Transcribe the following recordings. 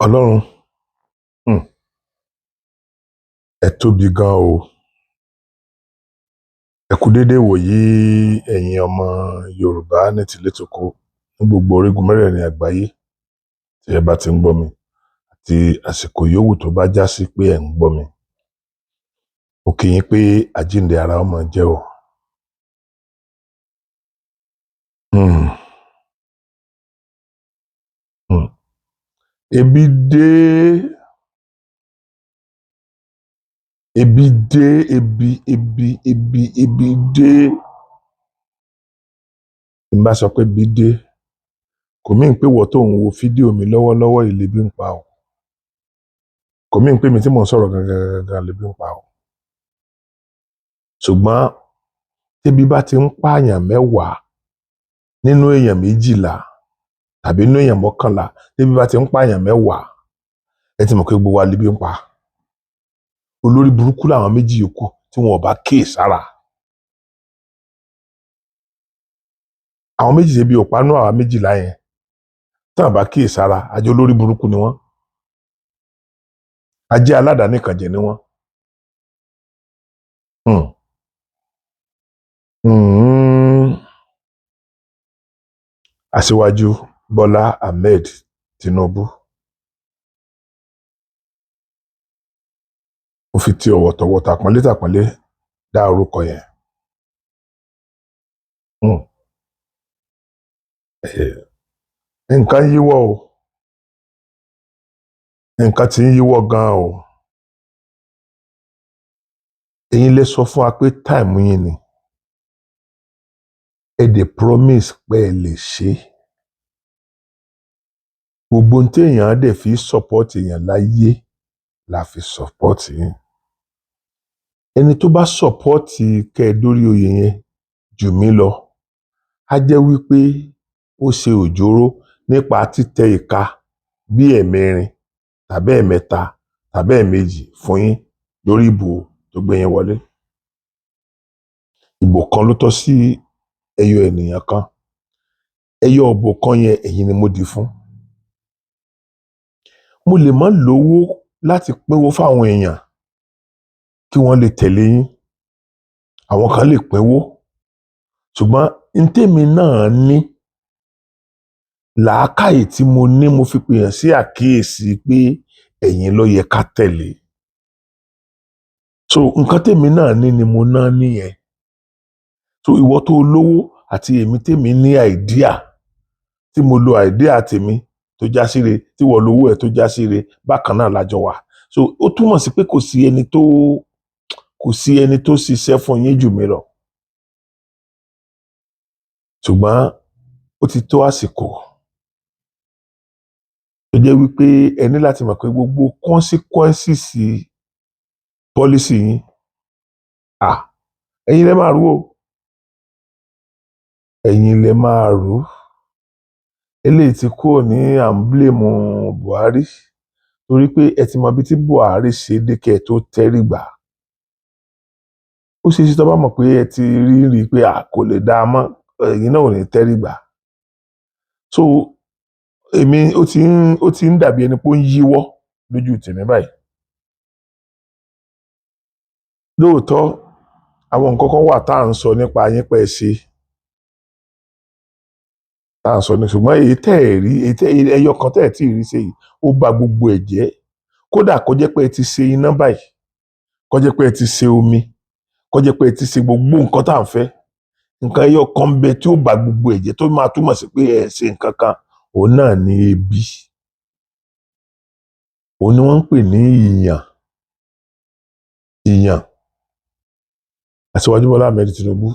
Ọlọ́run, um ẹ tóbi gan o. Ẹ kú déédé ìwòyí, ẹ̀yin ọmọ Yorùbá ní tilé toko ní gbogbo orígun mẹ́rẹ̀ẹ̀rin àgbáyé tí ẹ bá ti ń gbọ́ mi àti àsìkò yòówù tó bá já sí pé ẹ̀ ń gbọ́ mi. Mo kí yín pé àjíǹde ara ó máa jẹ́ o. Um um Ebi dé, ebi dé, ebi ebi ebi ebi dé. Tí n bá sọ pé ebi dé, kò mean pé ìwọ tó ń wo fídíò mi lọ́wọ́lọ́wọ́ yìí lebi ń pa o. Kò mean pé èmi tí mò ń sọ̀rọ̀ gangan gangan lebi ń pa o. Ṣùgbọ́n tébi bá ti ń pààyàn mẹ́wàá nínú èèyàn 12 tàbí nínú èèyàn 11, tébi bá ti ń pààyàn mẹ́wàá, ẹ ti mọ̀ pé gbogbo wa lebi ń pa. Olórí burúkú làwọn méjì yòókù tí wọn ò bá kíyèsára. Àwọn méjì tébi ò pa nínú àwa 12 yẹn, tí wọn bá kíyèsára, ajé olórí burúkú ni wọ́n. Ajé aládàánìkànjẹ ni wọ́n. Um um Aṣíwájú Bọ́lá Ahmed Tinubu. Mo fi ti ọ̀wọ̀tọ̀wọ̀ tàpọ́nlé tàpọ́nlé dá orúkọ yẹn. Um Nǹkan yíwọ́ o. Nǹkan ti ń yíwọ́ gan-an o. Ẹ̀yin lẹ sọ fún wa pé time yín ni. Ẹ dẹ̀ promise pé ẹ lè ṣe é. Gbogbo ohun téèyàn dẹ̀ fi support èèyàn láyé la fi support yín. Ẹni tó bá support kẹ́ ẹ dórí oyè yẹn jù mí lọ, á jẹ́ wípé ó ṣe òjóró nípa títẹ ìka bí ẹ̀ẹ̀mẹrin tàbí ẹ̀ẹ̀mẹta tàbí ẹ̀ẹ̀mejì fún yín lórí ìbò tó gbé yín wọlé. Ìbò kan ló tọ́ sí ẹyọ ènìyàn kan. Ẹyọ ìbò kan yẹn, ẹ̀yin ni mo dì fún. Mo lè má lówó láti pínwó fáwọn èèyàn kí wọ́n lè tẹ̀lé yín. Àwọn kan lè pínwó. Ṣùgbọ́n n témi náà ní, làákàyè tí mo ní, mo fi pèèyàn sí àkíyèsí pé ẹ̀yin ló yẹ ká tẹ̀lé. So nǹkan tèmi náà ní ni mo ná níyẹn. So ìwọ tó lówó àti èmi tèmi ní idea, tí mo lo idea tèmi tó já síre, tí ìwọ lówó ẹ tó já síre, bákan náà la jọ wà. So ó túmọ̀ sí pé kò sí ẹni tó ṣiṣẹ́ fún yín jù mí lọ. Ṣùgbọ́n ó ti tó àsìkò tó jẹ́ wípé ẹ ní láti mọ̀ pé gbogbo consequences policy yín, ẹ̀yin lẹ máa rú o. Ẹ̀yin lẹ máa rú. Eléyìí ti kúrò ní à ń blame Buhari torí pé ẹ ti mọ ibi tí Buhari ṣe dé kẹ́ ẹ tó tẹ́rí gbà. Ó ṣeé ṣe tó bá mọ̀ pé ẹ ti rí rí pé à kò lè dáa mọ́, ẹ̀yin náà ò ní tẹ́rí gbà. So èmi ó ti ń dàbí ẹni pé ó ń yíwọ́ lójú tèmi báyìí. Lóòótọ́, àwọn nǹkan kan wà tá à ń sọ nípa yín pé ẹ ṣe. Tá à ń sọ ní, ṣùgbọ́n èyí tẹ́ ẹ̀ rí, èyí tẹ́ ẹyọ kan tẹ́ ẹ̀ tí ì rí ṣe yìí, ó ba gbogbo ẹ̀ jẹ́. Kódà kó jẹ́ pé ẹ ti ṣe iná báyìí, kó jẹ́ pé ẹ ti ṣe omi, kó jẹ́ pé ẹ ti ṣe gbogbo nǹkan tá à ń fẹ́. Nǹkan ẹyọ kan ń bẹ tí ó ba gbogbo ẹ̀ jẹ́ tó máa túmọ̀ sí pé ẹ ṣe nǹkan kan, òun náà ni ebi. Òun ni wọ́n ń pè ní ìyàn. Ìyàn. Aṣíwájú Bọ́lá Ahmed Tinubu,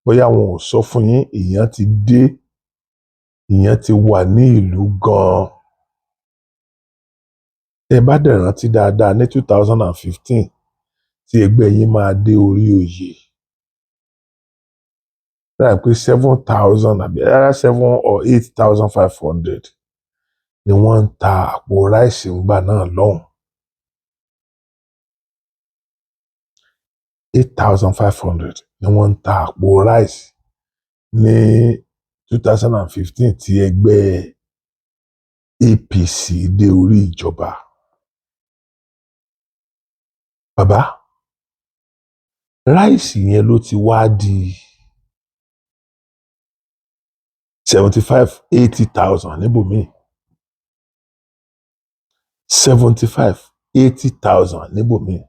bóyá wọn ò sọ fún yín, ìyàn ti dé. Ìyàn ti wà ní ìlú gan-an. Tẹ́ ẹ bá dẹ̀ rántí dáadáa ní 2015 tí ẹgbẹ́ yín máa dé orí oyè. Ó dà pé 7,000 àbí either 7 or 8,500 ni wọ́n ń ta àpò rice ńgbà náà lọ́hùn. 8,500 ni wọ́n ń ta àpò rice ní 2015 tí ẹgbẹ́ APC dé orí ìjọba. Bàbá, rice yẹn ló ti wá di 75, 80,000 níbòmíì, 75, 80,000 níbòmíì.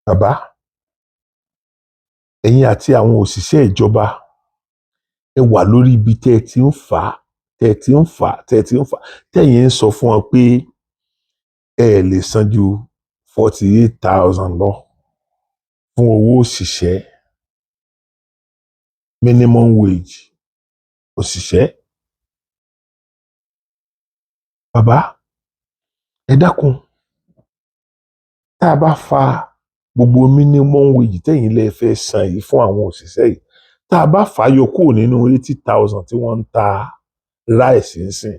Bàbá, ẹ̀yin àti àwọn òṣìṣẹ́ ìjọba, ẹ wà lórí ibi tẹ́ ẹ ti ń fà á, tẹ́ ẹ ti ń fà á, tẹ́ ẹ ti ń fà á, tẹ́yin ń sọ fún wọn pé ẹ lè san ju 48,000 lọ fún owó òṣìṣẹ́, minimum wage òṣìṣẹ́. Bàbá, ẹ dákun, tá a bá fa gbogbo minimum wage tẹ́yin lẹ fẹ́ san yìí fún àwọn òṣìṣẹ́ yìí, tá a bá fà á yọ kúrò nínú 80,000 tí wọ́n ń ta rice ńsìn,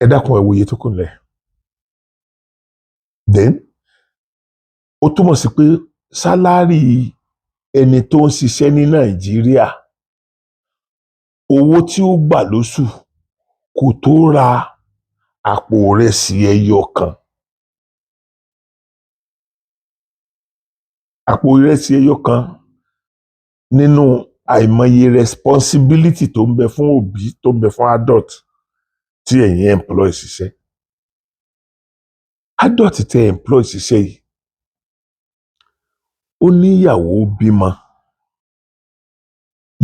ẹ dákun, ẹ wo iye tó kù nílẹ̀. Then ó túmọ̀ sí pé salary ẹni tó ń ṣiṣẹ́ ní Nàìjíríà, owó tí ó gbà lóṣù kò tó ra àpò ìrẹsì ẹyọ kan. Àpò ìrẹsì ẹyọ kan nínú àìmọye responsibility tó ń bẹ fún òbí, tó ń bẹ fún adult tí ẹ̀yin employ ṣiṣẹ́. Adult tẹ́ employ ṣiṣẹ́ yìí, ó níyàwó, bímọ,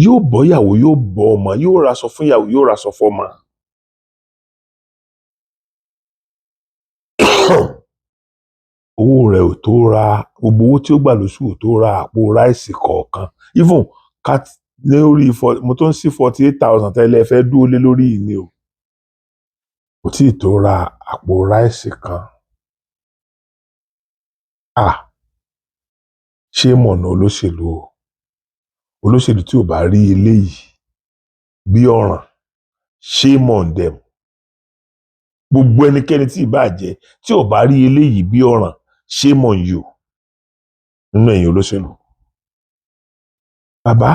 yóò bọ́ ìyàwó, yóò bọ́ ọmọ, yóò raṣọ fún ìyàwó, yóò raṣọ fọ́mọ. Owó rẹ̀ ò tó ra, gbogbo owó tí ó gbà lóṣù ò tó ra àpò rice kọ̀ọ̀kan. Even ká lórí mo tó ń sí 48,000 tẹ́lẹ̀ fẹ́ dúró lé lórí yìí ni o, kò tí ì tó ra àpò rice kan. Ah, ṣé mọ̀nà olóṣèlú o? Olóṣèlú tí ò bá rí eléyìí bí ọ̀ràn, shame on them. Gbogbo ẹnikẹ́ni tí ì bá jẹ́ tí ò bá rí eléyìí bí ọ̀ràn, shame on you nínú ẹ̀yin olóṣèlú. Bàbá,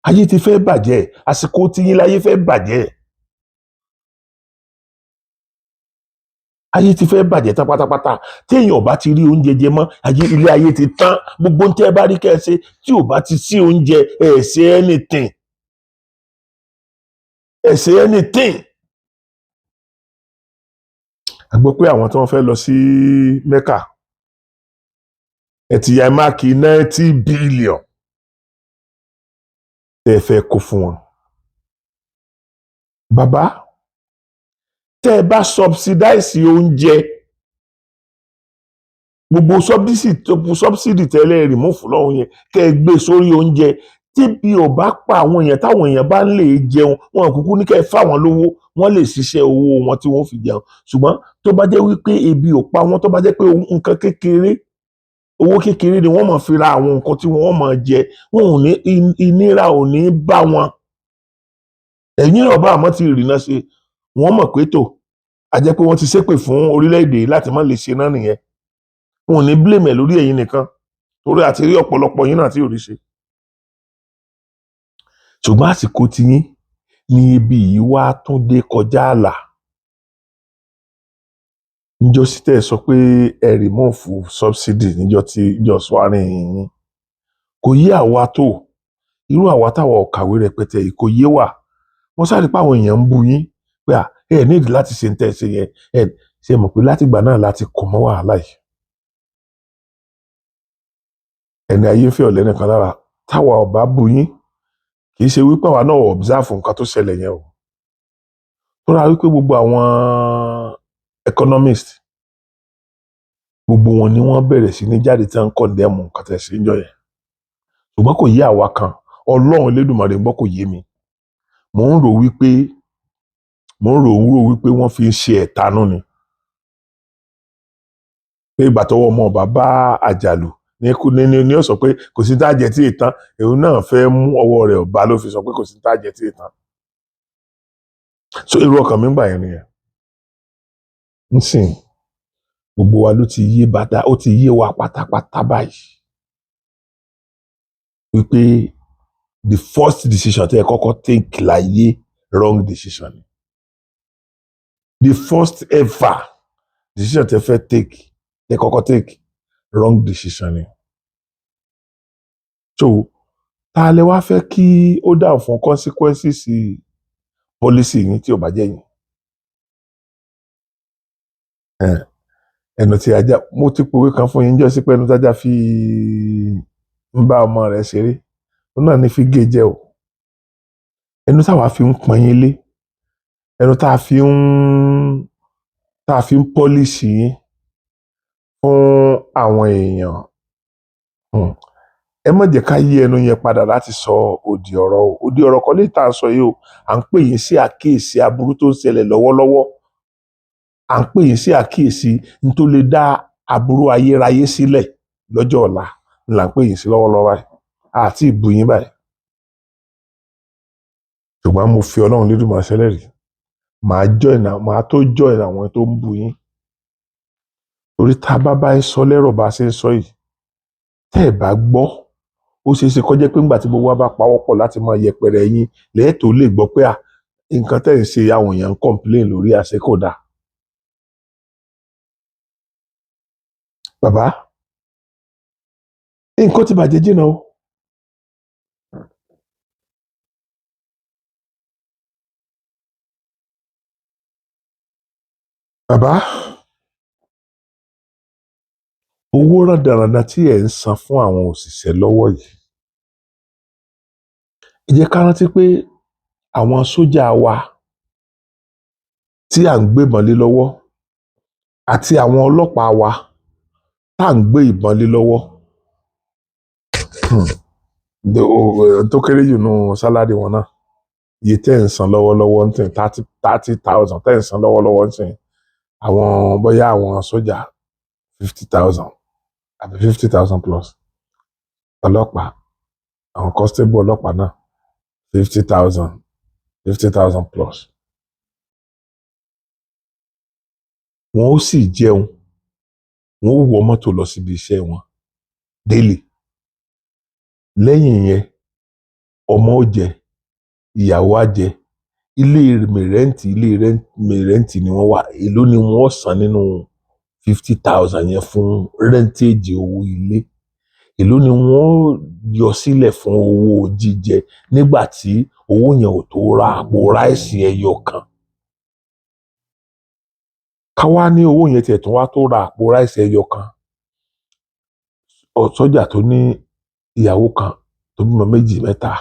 ayé ti fẹ́ bàjẹ́, àsìkò tiyín láyé fẹ́ bàjẹ́. Ayé ti fẹ́ bàjẹ́ tán pátápátá. Téèyàn ò bá ti rí oúnjẹ jẹ mọ́, ayé ilé ayé ti tán. Gbogbo ohun tẹ́ ẹ bá rí kẹ́ ẹ ṣe, tí ò bá ti sí oúnjẹ, ẹ ṣe anything, ẹ ṣe anything. A gbọ́ pé àwọn tí wọ́n fẹ́ lọ sí Mecca, ẹ ti ya mark 90 billion tẹ́ ẹ fẹ́ kó fún wọn. Bàbá, tẹ́ ẹ bá subsidize oúnjẹ, gbogbo subsidy tẹ́lẹ̀ remove lọ́hùn yẹn, kẹ́ ẹ gbé sórí oúnjẹ, tí bí ò bá pa àwọn èèyàn, táwọn èèyàn bá ń lè jẹun, wọn kúkú ní kẹ́ ẹ fáwọn lówó, wọ́n lè ṣiṣẹ́ owó wọn tí wọ́n fi jẹun. Ṣùgbọ́n tó bá jẹ́ wípé ebi ò pa wọ́n, tó bá jẹ́ pé nǹkan kékeré, owó kékeré ni wọ́n máa fi ra àwọn nǹkan tí wọ́n máa jẹ, wọn ò ní ìnira ò ní bá wọn. Ẹ̀yìn náà bá àmọ́ ti rìnà ṣe, wọ́n mọ̀ pé tó a jẹ́ pé wọ́n ti ṣépè fún orílẹ̀-èdè láti má lè ṣe náà nìyẹn. Wọn ò ní blame ẹ̀ lórí ẹ̀yin nìkan, torí àti rí ọ̀pọ̀lọpọ̀ yín náà tí ò rí ṣe. Ṣùgbọ́n àsìkò tiyín ní ebi yìí wá tún dé kọjá ààlà. Níjọ́ sí tẹ́ ẹ sọ pé ẹ remove subsidy, níjọ́ tí níjọ́ swearing yín, kò yé àwa tó irú àwa táwa ò kàwé rẹpẹtẹ yìí, kò yé wa. Wọ́n sáré pé àwọn èèyàn ń bu yín pé à ẹ nídìí láti ṣe ń tẹ́ ẹ ṣe yẹn. Ẹ ṣe mọ̀ pé látìgbà náà láti kò mọ́ wàhálà yìí. Ẹni ayé ń fẹ́ ọ̀lẹ́ nìkan lára. Táwa ò bá bu yín, kì í ṣe wípé àwa náà observe nǹkan tó ṣẹlẹ̀ yẹn o. Tó ra wípé gbogbo àwọn economist, gbogbo wọn ni wọ́n bẹ̀rẹ̀ sí ní jáde tí wọ́n ń condemn nǹkan tẹ̀ sí níjọ́ yẹn. Ṣùgbọ́n kò yé àwa kan. Ọlọ́run Elédùmarè ń gbọ́, kò yé mi. Mò ń rò wípé wọ́n fi ń ṣe ẹ̀tanú ni, pé ìgbà tọwọ́ ọmọ ọba bá àjàlù ní ní ó sọ pé kò sí tá jẹ tí ì tán. Òun náà fẹ́ mú ọwọ́ rẹ̀ ọba ló fi sọ pé kò sí tá jẹ tí ì tán. So èrò ọkàn mi ń gbà yẹn nìyẹn. Nsìn gbogbo wa ló ti yé bàtà, ó ti yé wa pátápátá báyìí. Wípé the first decision tẹ́ ẹ kọ́kọ́ take láyé, wrong decision ni. The first ever decision tẹ́ fẹ́ take, tẹ́ kọ́kọ́ take, wrong decision ni. So ta lẹ wá fẹ́ kí ó dáhùn fún consequences policy yín tí ò bá jẹ́ yín? Ẹnu tí ajá, mo ti pòwe kan fún yín jọ sí pé ẹnu tí ajá fi ń bá ọmọ rẹ̀ ṣeré, òun náà ní fi gé jẹ o. Ẹnu táwa fi ń pọn yín lé, ẹnu tá a fi ń polish yín fún àwọn èèyàn, ẹ má jẹ́ ká yí ẹnu yẹn padà láti sọ òdì ọ̀rọ̀ o. Òdì ọ̀rọ̀ kan lè tà ń sọ yìí o. À ń pè yín sí àkíyèsí aburú tó ń ṣẹlẹ̀ lọ́wọ́lọ́wọ́. À ń pè yín sí àkíyèsí n tó lè dá aburú ayérayé sílẹ̀ lọ́jọ́ ọ̀la là ń pè yín sí lọ́wọ́lọ́wọ́ báyìí. Àti ìbú yín báyìí, ṣùgbọ́n mo fi Ọlọ́run Lédùmarè ṣẹlẹ́rìí, màá join, màá tó join àwọn tó ń bú yín, torí tá a bá bá yín sọ lẹ́rọ̀ bá a ṣe ń sọ yìí, tẹ́ ẹ̀ bá gbọ́, ó ṣeé ṣe kó jẹ́ pé ńgbà tí gbogbo wa bá pawọ́pọ̀ láti máa yẹpẹrẹ yín lẹ́ẹ̀tọ́ lè gbọ́ pé à nǹkan tẹ́ ń ṣe, àwọn èèyàn ń complain lórí àṣẹ kò dáa. Bàbá, nǹkan ti bàjẹ́ jìnnà o. Bàbá, owó rádaràda tí ẹ̀ ń san fún àwọn òṣìṣẹ́ lọ́wọ́ yìí, ẹ jẹ́ ká rántí pé àwọn sójà wa tí à ń gbébọn lé lọ́wọ́ àti àwọn ọlọ́pàá wa tá à ń gbé ìbọn lé lọ́wọ́, tó kéré jù nù salary wọn náà, iye tẹ́ ń san lọ́wọ́lọ́wọ́ ń tẹ̀ 30,000 tẹ́ ń san lọ́wọ́lọ́wọ́ ń tẹ̀, àwọn bóyá àwọn sójà 50,000 àbí 50,000 plus, ọlọ́pàá, àwọn constable ọlọ́pàá náà 50,000, 50,000 plus. Wọ́n ó sì jẹun, wọ́n ó wọ mọ́tò lọ síbi iṣẹ́ wọn daily. Lẹ́yìn yẹn, ọmọ ó jẹ, ìyàwó á jẹ, ilé mìrẹ́ǹtì, ilé mìrẹ́ǹtì ni wọ́n wà. Èló ni wọ́n san nínú 50,000 yẹn fún rentage owó ilé? Èló ni wọ́n yọ sílẹ̀ fún owó jíjẹ nígbà tí owó yẹn ò tó ra àpò rice ẹyọ kan? Ká wá ní owó yẹn tiẹ̀ tún wá tó ra àpò rice ẹyọ kan, sọ́jà tó ní ìyàwó kan tó bímọ méjì mẹ́ta,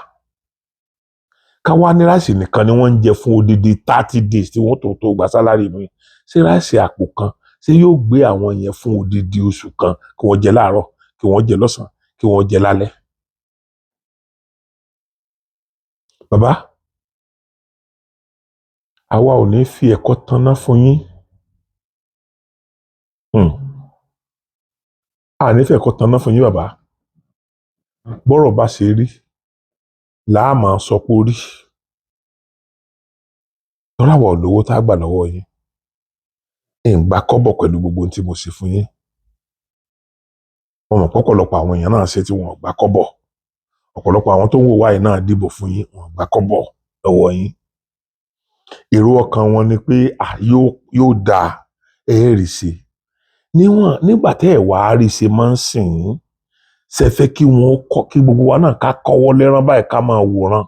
ká wá ní rice nìkan ni wọ́n ń jẹ fún odidi 30 days tí wọ́n tó gba salary mi, ṣé rice àpò kan ṣé yóò gbé àwọn yẹn fún odidi oṣù kan, kí wọ́n jẹ láàárọ̀, kí wọ́n jẹ lọ́sàn-án, kí wọ́n jẹ lálẹ́? Bàbá, àwa ò ní fi ẹ̀kọ́ tanná fún yín. A ní fi ẹ̀kọ́ tanná fún yín, bàbá. Bọ́rọ̀ bá ṣe rí làá máa sọ pé ó rí. Tọ́lá wa ò lówó tá a gbà lọ́wọ́ yín. Ń gba kọ́bọ̀ pẹ̀lú gbogbo ohun tí mo ṣe fún yín. Mo mọ̀ pọ̀pọ̀lọpọ̀ àwọn èèyàn náà ṣe tí wọn ò gba kọ́bọ̀. Ọ̀pọ̀lọpọ̀ àwọn tó ń wò wáyé náà dìbò fún yín, wọn ò gba kọ́bọ̀ lọ́wọ́ yín. Èrò ọkàn wọn ni pé yóò dáa, ẹ rí ṣe. Níwọ̀n nígbà tẹ́ ẹ̀ wá rí ṣe máa ń sìn yín, ṣe fẹ́ kí wọ́n kọ́ kí gbogbo wa náà ká kọ́wọ́ lẹ́rán báyìí ká máa wòran?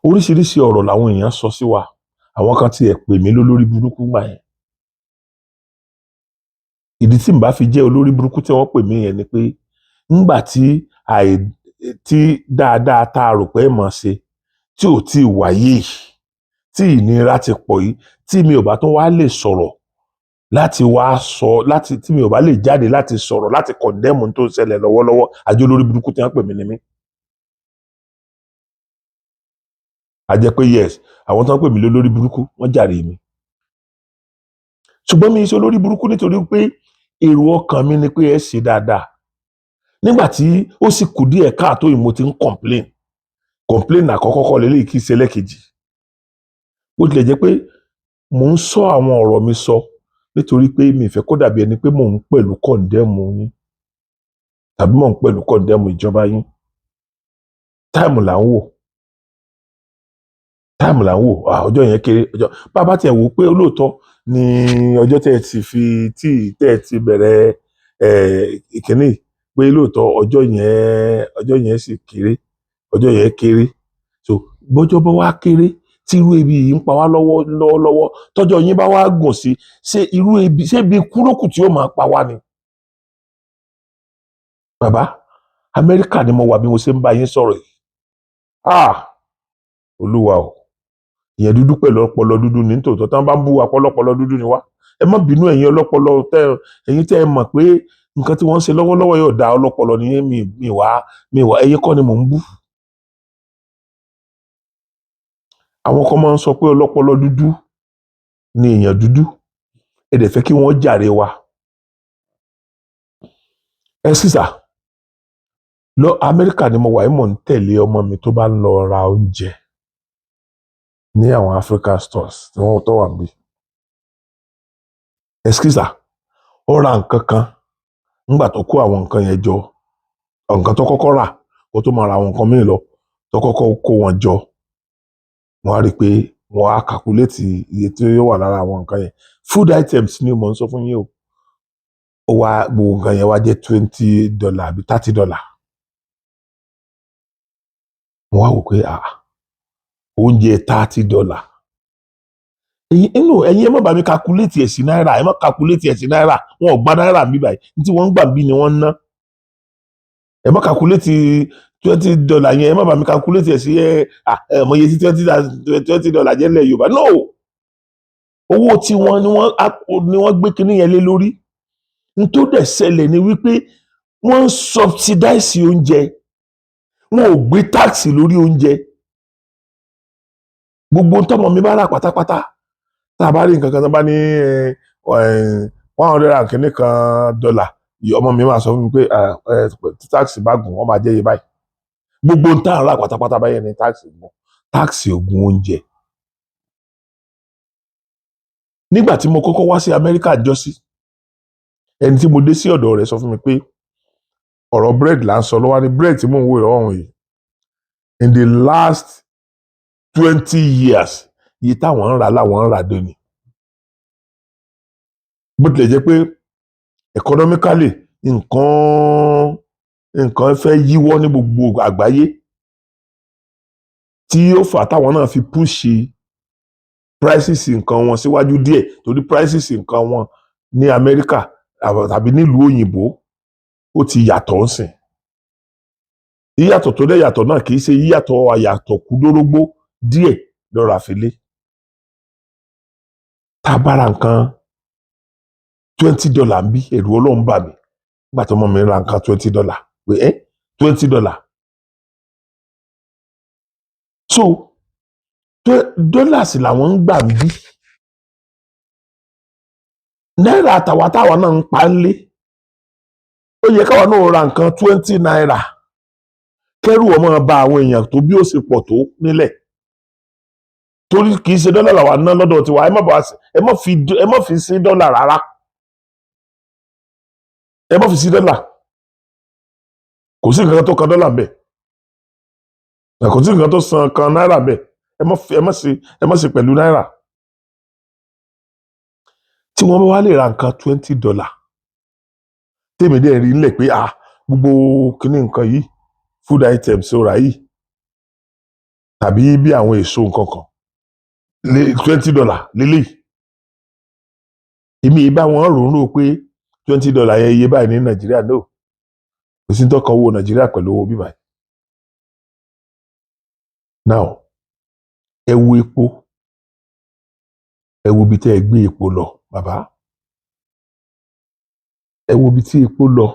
Oríṣiríṣi ọ̀rọ̀ làwọn èèyàn sọ sí wa. Àwọn kan tiẹ̀ pè mí lólórí burúkú gbà yẹn. Ìdí tí n bá fi jẹ́ olórí burúkú tí wọ́n pè mí yẹn ni pé ńgbà tí àì tí dáadáa tá a rò pé mọ̀ ṣe tí ò tí ì wáyé, tí ìnira ti pọ̀ yìí, tí mi ò bá tún wá lè sọ̀rọ̀ láti wá sọ láti tí mi ò bá lè jáde láti sọ̀rọ̀ láti condemn tó ń ṣẹlẹ̀ lọ́wọ́lọ́wọ́, àjọ olórí burúkú tí wọ́n pè mí ni mí. A jẹ́ pé yes, àwọn tó ń pè mí lólórí burúkú wọ́n jàre mi. Ṣùgbọ́n mi ṣe olórí burúkú nítorí pé èrò ọkàn mi ni pé ẹ ṣe dáadáa. Nígbà tí ó sì kù díẹ̀ káàtó yìí, mo ti ń complain. Complain àkọ́kọ́ kọ́ lélẹ́yìí, kì í ṣe lẹ́ẹ̀kejì. Bó tilẹ̀ jẹ́ pé mò ń sọ àwọn ọ̀rọ̀ mi sọ nítorí pé mi ì fẹ́ kó dàbí ẹni pé mò ń pẹ̀lú condemn yín. Tàbí mò ń pẹ̀lú condemn ìjọba yín. Time là ń wò, time là ń wò. Ah, ọjọ́ yẹn kéré. Ọjọ́ bàbá tiẹ̀ wò pé olóòótọ́ ni ọjọ́ tẹ́ ẹ ti fi tí tẹ́ ẹ ti bẹ̀rẹ̀ ẹ̀ ìkíní, pé lóòótọ́ ọjọ́ yẹn sì kéré, ọjọ́ yẹn kéré. So bọ́jọ́ bá wá kéré, tí irú ebi yìí ń pa wá lọ́wọ́ lọ́wọ́lọ́wọ́, tọ́jọ́ yín bá wá gùn sí, ṣé irú ebi, ṣé ibi kúrókù tí ó máa pa wá ni? Bàbá, Amẹ́ríkà ni mo wà bí mo ṣe ń bá yín sọ̀rọ̀ yìí. Ah, Olúwa o! Ìyẹn dúdú pẹ̀lú ọpọlọ dúdú ní tòótọ́. Tí wọ́n bá ń bú wa pọlọpọlọ dúdú ni wá, ẹ má bínú. Ẹ̀yin ọlọ́pọlọ tẹ, ẹ̀yin tẹ́ ẹ mọ̀ pé nǹkan tí wọ́n ń ṣe lọ́wọ́lọ́wọ́ yóò da, ọlọ́pọlọ ní mi wá, ẹ̀yin kọ́ ni mò ń bú. Àwọn kan máa ń sọ pé ọlọ́pọlọ dúdú ni èèyàn dúdú. Ẹ dẹ̀ fẹ́ kí wọ́n jàre wa. Ẹ sísà lọ, Amẹ́ríkà ni mo wà yìí, mò ń tẹ̀lé ọmọ mi tó bá ń lọ ra oúnjẹ ní àwọn African stores tí wọ́n tó wà níbí. Ẹskísà, ó ra nǹkan kan. Nígbà tó kó àwọn nǹkan yẹn jọ, nǹkan tó kọ́kọ́ rà kó tó máa ra àwọn nǹkan míì lọ, tó kọ́kọ́ kó wọn jọ, wọ́n á rí i pé wọ́n á calculate iye tí ó wà lára àwọn nǹkan yẹn. Food items ni mò ń sọ fún yín o. Ó wá gbogbo nǹkan yẹn wá jẹ́ $20 àbí $30. Mo wá wò pé, ah, oúnjẹ $30. Ẹ̀yin inú ẹ̀yin, ẹ má bá mi calculate ẹ̀ sí náírà, ẹ má calculate ẹ̀ sí náírà. Wọn ò gba náírà níbí báyìí. Ní tí wọ́n ń gbà bí ni wọ́n ń ná. Ẹ má calculate $20 yẹn, ẹ má bá mi calculate ẹ̀ sí ẹ ẹ mọ iye tí $20 jẹ́ nílẹ̀ Yorùbá. No, owó tí wọ́n ni wọ́n gbé kinní yẹn lé lórí. N tó dẹ̀ ṣẹlẹ̀ ni wípé wọ́n ń subsidize oúnjẹ, wọn ò gbé tax lórí oúnjẹ. Gbogbo tọmọ mi bá rà pátápátá, tá a bá rí nǹkan kan tó bá ní 100 and kìíní kan dọ́là, ọmọ mi máa sọ fún mi pé tí tax bá gùn, wọ́n máa jẹ́ iye báyìí. Gbogbo ń tà ń rà pátápátá báyẹn ní tax gùn, tax ògùn oúnjẹ. Nígbà tí mo kọ́kọ́ wá sí Amẹ́ríkà jọ́sí, ẹni tí mo dé sí ọ̀dọ̀ rẹ̀ sọ fún mi pé ọ̀rọ̀ bread là ń sọ lọ́wọ́ ní bread tí mò ń wò lọ́wọ́ yìí, in the last 20 years, iye táwọn ń rà láwọn ń rà dé ni. Bó tilẹ̀ jẹ́ pé economically nǹkan fẹ́ yíwọ́ ní gbogbo àgbáyé, tí ó fà táwọn náà fi push prices nǹkan wọn síwájú díẹ̀, torí prices nǹkan wọn ní Amẹ́ríkà tàbí nílùú òyìnbó ó ti yàtọ̀ ń sìn. Yíyàtọ̀ tó dẹ̀ yàtọ̀ náà, kì í ṣe yíyàtọ̀ àyàtọ̀ kúdórógbó díẹ̀ lọ́ra àfilé. Tá a bá ra nǹkan $20 ń bí, ẹ̀rù Ọlọ́run bà mí nígbà tó mọ̀ mi ra nǹkan $20 pé ẹ́ $20. So dollars làwọn ń gbà ń bí, náírà tàwa táwa náà ń pa ń lé. Ó yẹ káwa náà ra nǹkan ₦20, kẹ́rù ọmọ bá àwọn èèyàn tó bí ó ṣe pọ̀ tó nílẹ̀, torí kì í ṣe dọ́là làwa ná lọ́dọ̀ tiwa. Ẹ má bàa ẹ má fi sí dọ́là rárá, ẹ má fi sí dọ́là. Kò sí nǹkan tó kan dọ́là bẹ́ẹ̀, kò sí nǹkan tó san kan náírà bẹ́ẹ̀. Ẹ má ṣe pẹ̀lú náírà. Tí wọ́n bá wá lè ra nǹkan $20, tèmi dẹ̀ rí nílẹ̀ pé, ah, gbogbo kíní nǹkan yìí, food items ó rà yìí tàbí bí àwọn èso nǹkan kan $20 lélẹ́yìí, èmi bá wọn rò ń rò pé $20 yẹn, iye báyìí ní Nàìjíríà. No, kò sí tọkàn owó Nàìjíríà pẹ̀lú owó bíbáyìí. Now, ẹ wo epo, ẹ wo ibi tẹ́ ẹ gbé epo lọ. Bàbá, ẹ wo ibi tí epo lọ,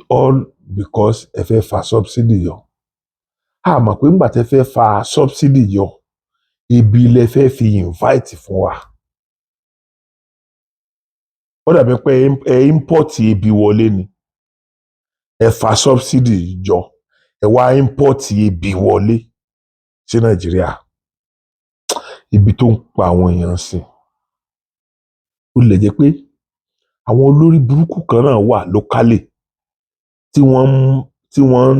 all because ẹ fẹ́ fa subsidy yọ. A mọ̀ pé ńgbà tẹ́ fẹ́ fa subsidy yọ, ibi lẹ fẹ́ fi invite fún wa. Ó dàbí pé ẹ import ebi wọlé ni. Ẹ fa subsidy jọ, ẹ wá import ebi wọlé sí Nàìjíríà. Ibi tó ń pa àwọn èèyàn sí, ó lè jẹ́ pé Àwọn olórí burúkú kan náà wà locally tí wọ́n ń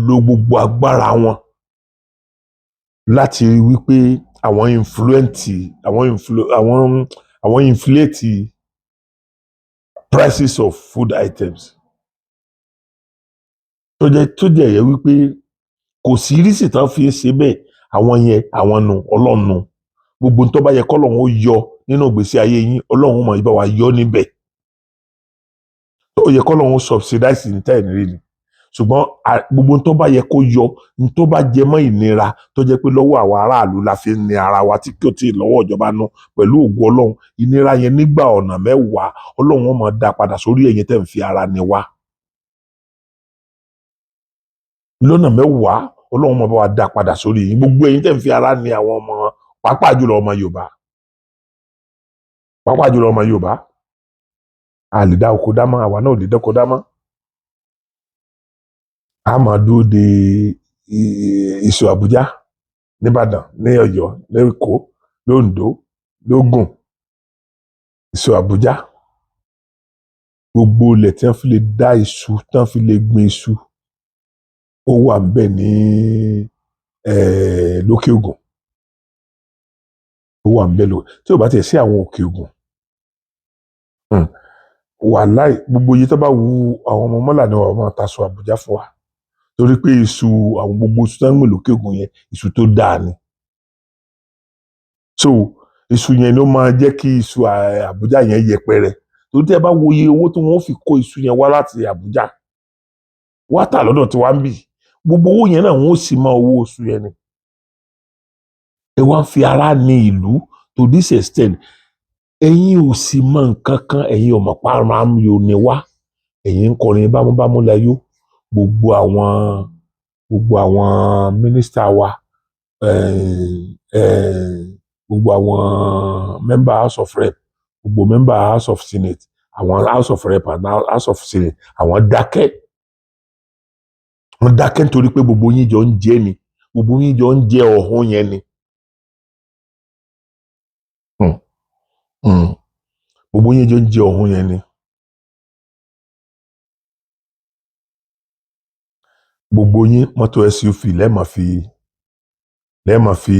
lo gbogbo agbára wọn láti rí wípé àwọn influence àwọn influ àwọn àwọn inflate prices of food items, tó jẹ́ yẹ wípé kò sí rísì tán fi ń ṣe bẹ́ẹ̀. Àwọn yẹn, àwọn nu ọlọ́run, gbogbo tó bá yẹ kọ́lọ́run ó yọ nínú ìgbésí ayé yín, Ọlọ́run mọ̀ ibà wá yọ níbẹ̀. Ó yẹ kọ́lọ́run ó subsidize ní tẹ́ ẹ̀ ní rí ni, ṣùgbọ́n gbogbo tó bá yẹ kó yọ ní, tó bá jẹ mọ́ ìnira, tó jẹ́ pé lọ́wọ́ àwọn aráàlú la fi ń ní ara wa tí kò tí ì lọ́wọ́ ìjọba nú, pẹ̀lú ògo Ọlọ́run, ìnira yẹn nígbà ọ̀nà 10, Ọlọ́run ó máa dá padà sórí ẹ̀yin tẹ́ ń fi ara ní wa. Lọ́nà 10, Ọlọ́run máa bá wa dá padà sórí yín, gbogbo ẹ̀yin tẹ́ ń fi ara ní àwọn ọmọ, pàápàá jùlọ ọmọ Yorùbá, pàápàá jùlọ ọmọ Yorùbá. A lè dá oko dá mọ́, àwa náà ò lè dẹ́ko dá mọ́. A máa dúró de iṣu Àbújá nìbàdàn, ní Ọ̀yọ́, lẹ́kọ̀ọ́, lóńdó, lógùn, iṣu Àbújá. Gbogbo ilẹ̀ tí wọ́n fi lè dá iṣu, tí wọ́n fi lè gbin iṣu, ó wà ńbẹ̀ ní lókè Ògùn, ó wà ńbẹ̀ lò. Tí ò bá tiẹ̀ sí àwọn Òkè Ògùn, wàláì, gbogbo iye tó bá wu àwọn ọmọ mọ́là ni wọ́n máa ta iṣu Àbújá fún wa, torí pé iṣu àwọn, gbogbo iṣu tó ń gbìn lókè Ògùn yẹn, iṣu tó dáa ni. So iṣu yẹn ló máa jẹ́ kí iṣu Àbújá yẹn yẹpẹrẹ, torí tí ẹ bá wo iye owó tí wọ́n fi kó iṣu yẹn wá láti Àbújá wá tà lọ́dọ̀ tí wàá ń bì, gbogbo owó yẹn náà, wọ́n ó sì máa owó oṣù yẹn ni. Ẹ wá ń fi ara ní ìlú to this extent, ẹ̀yin ò sì mọ nǹkan kan, ẹ̀yin ò mọ̀ pa ara ń yo ni wá. Ẹ̀yin ń kọrin bámúbámú láyó. Gbogbo àwọn mínísítà wa, gbogbo àwọn member House of Rep, gbogbo member House of Senate, àwọn House of Rep and House of Senate, àwọn dákẹ́, wọ́n dákẹ́ nítorí pé gbogbo yín jọ ń jẹ ni, gbogbo yín jọ ń jẹ ọ̀hún yẹn ni. Gbogbo yín jọ ń jẹ ọ̀hún yẹn ni. Gbogbo yín, mọ́tò SUV lẹ́ẹ̀mọ̀ fi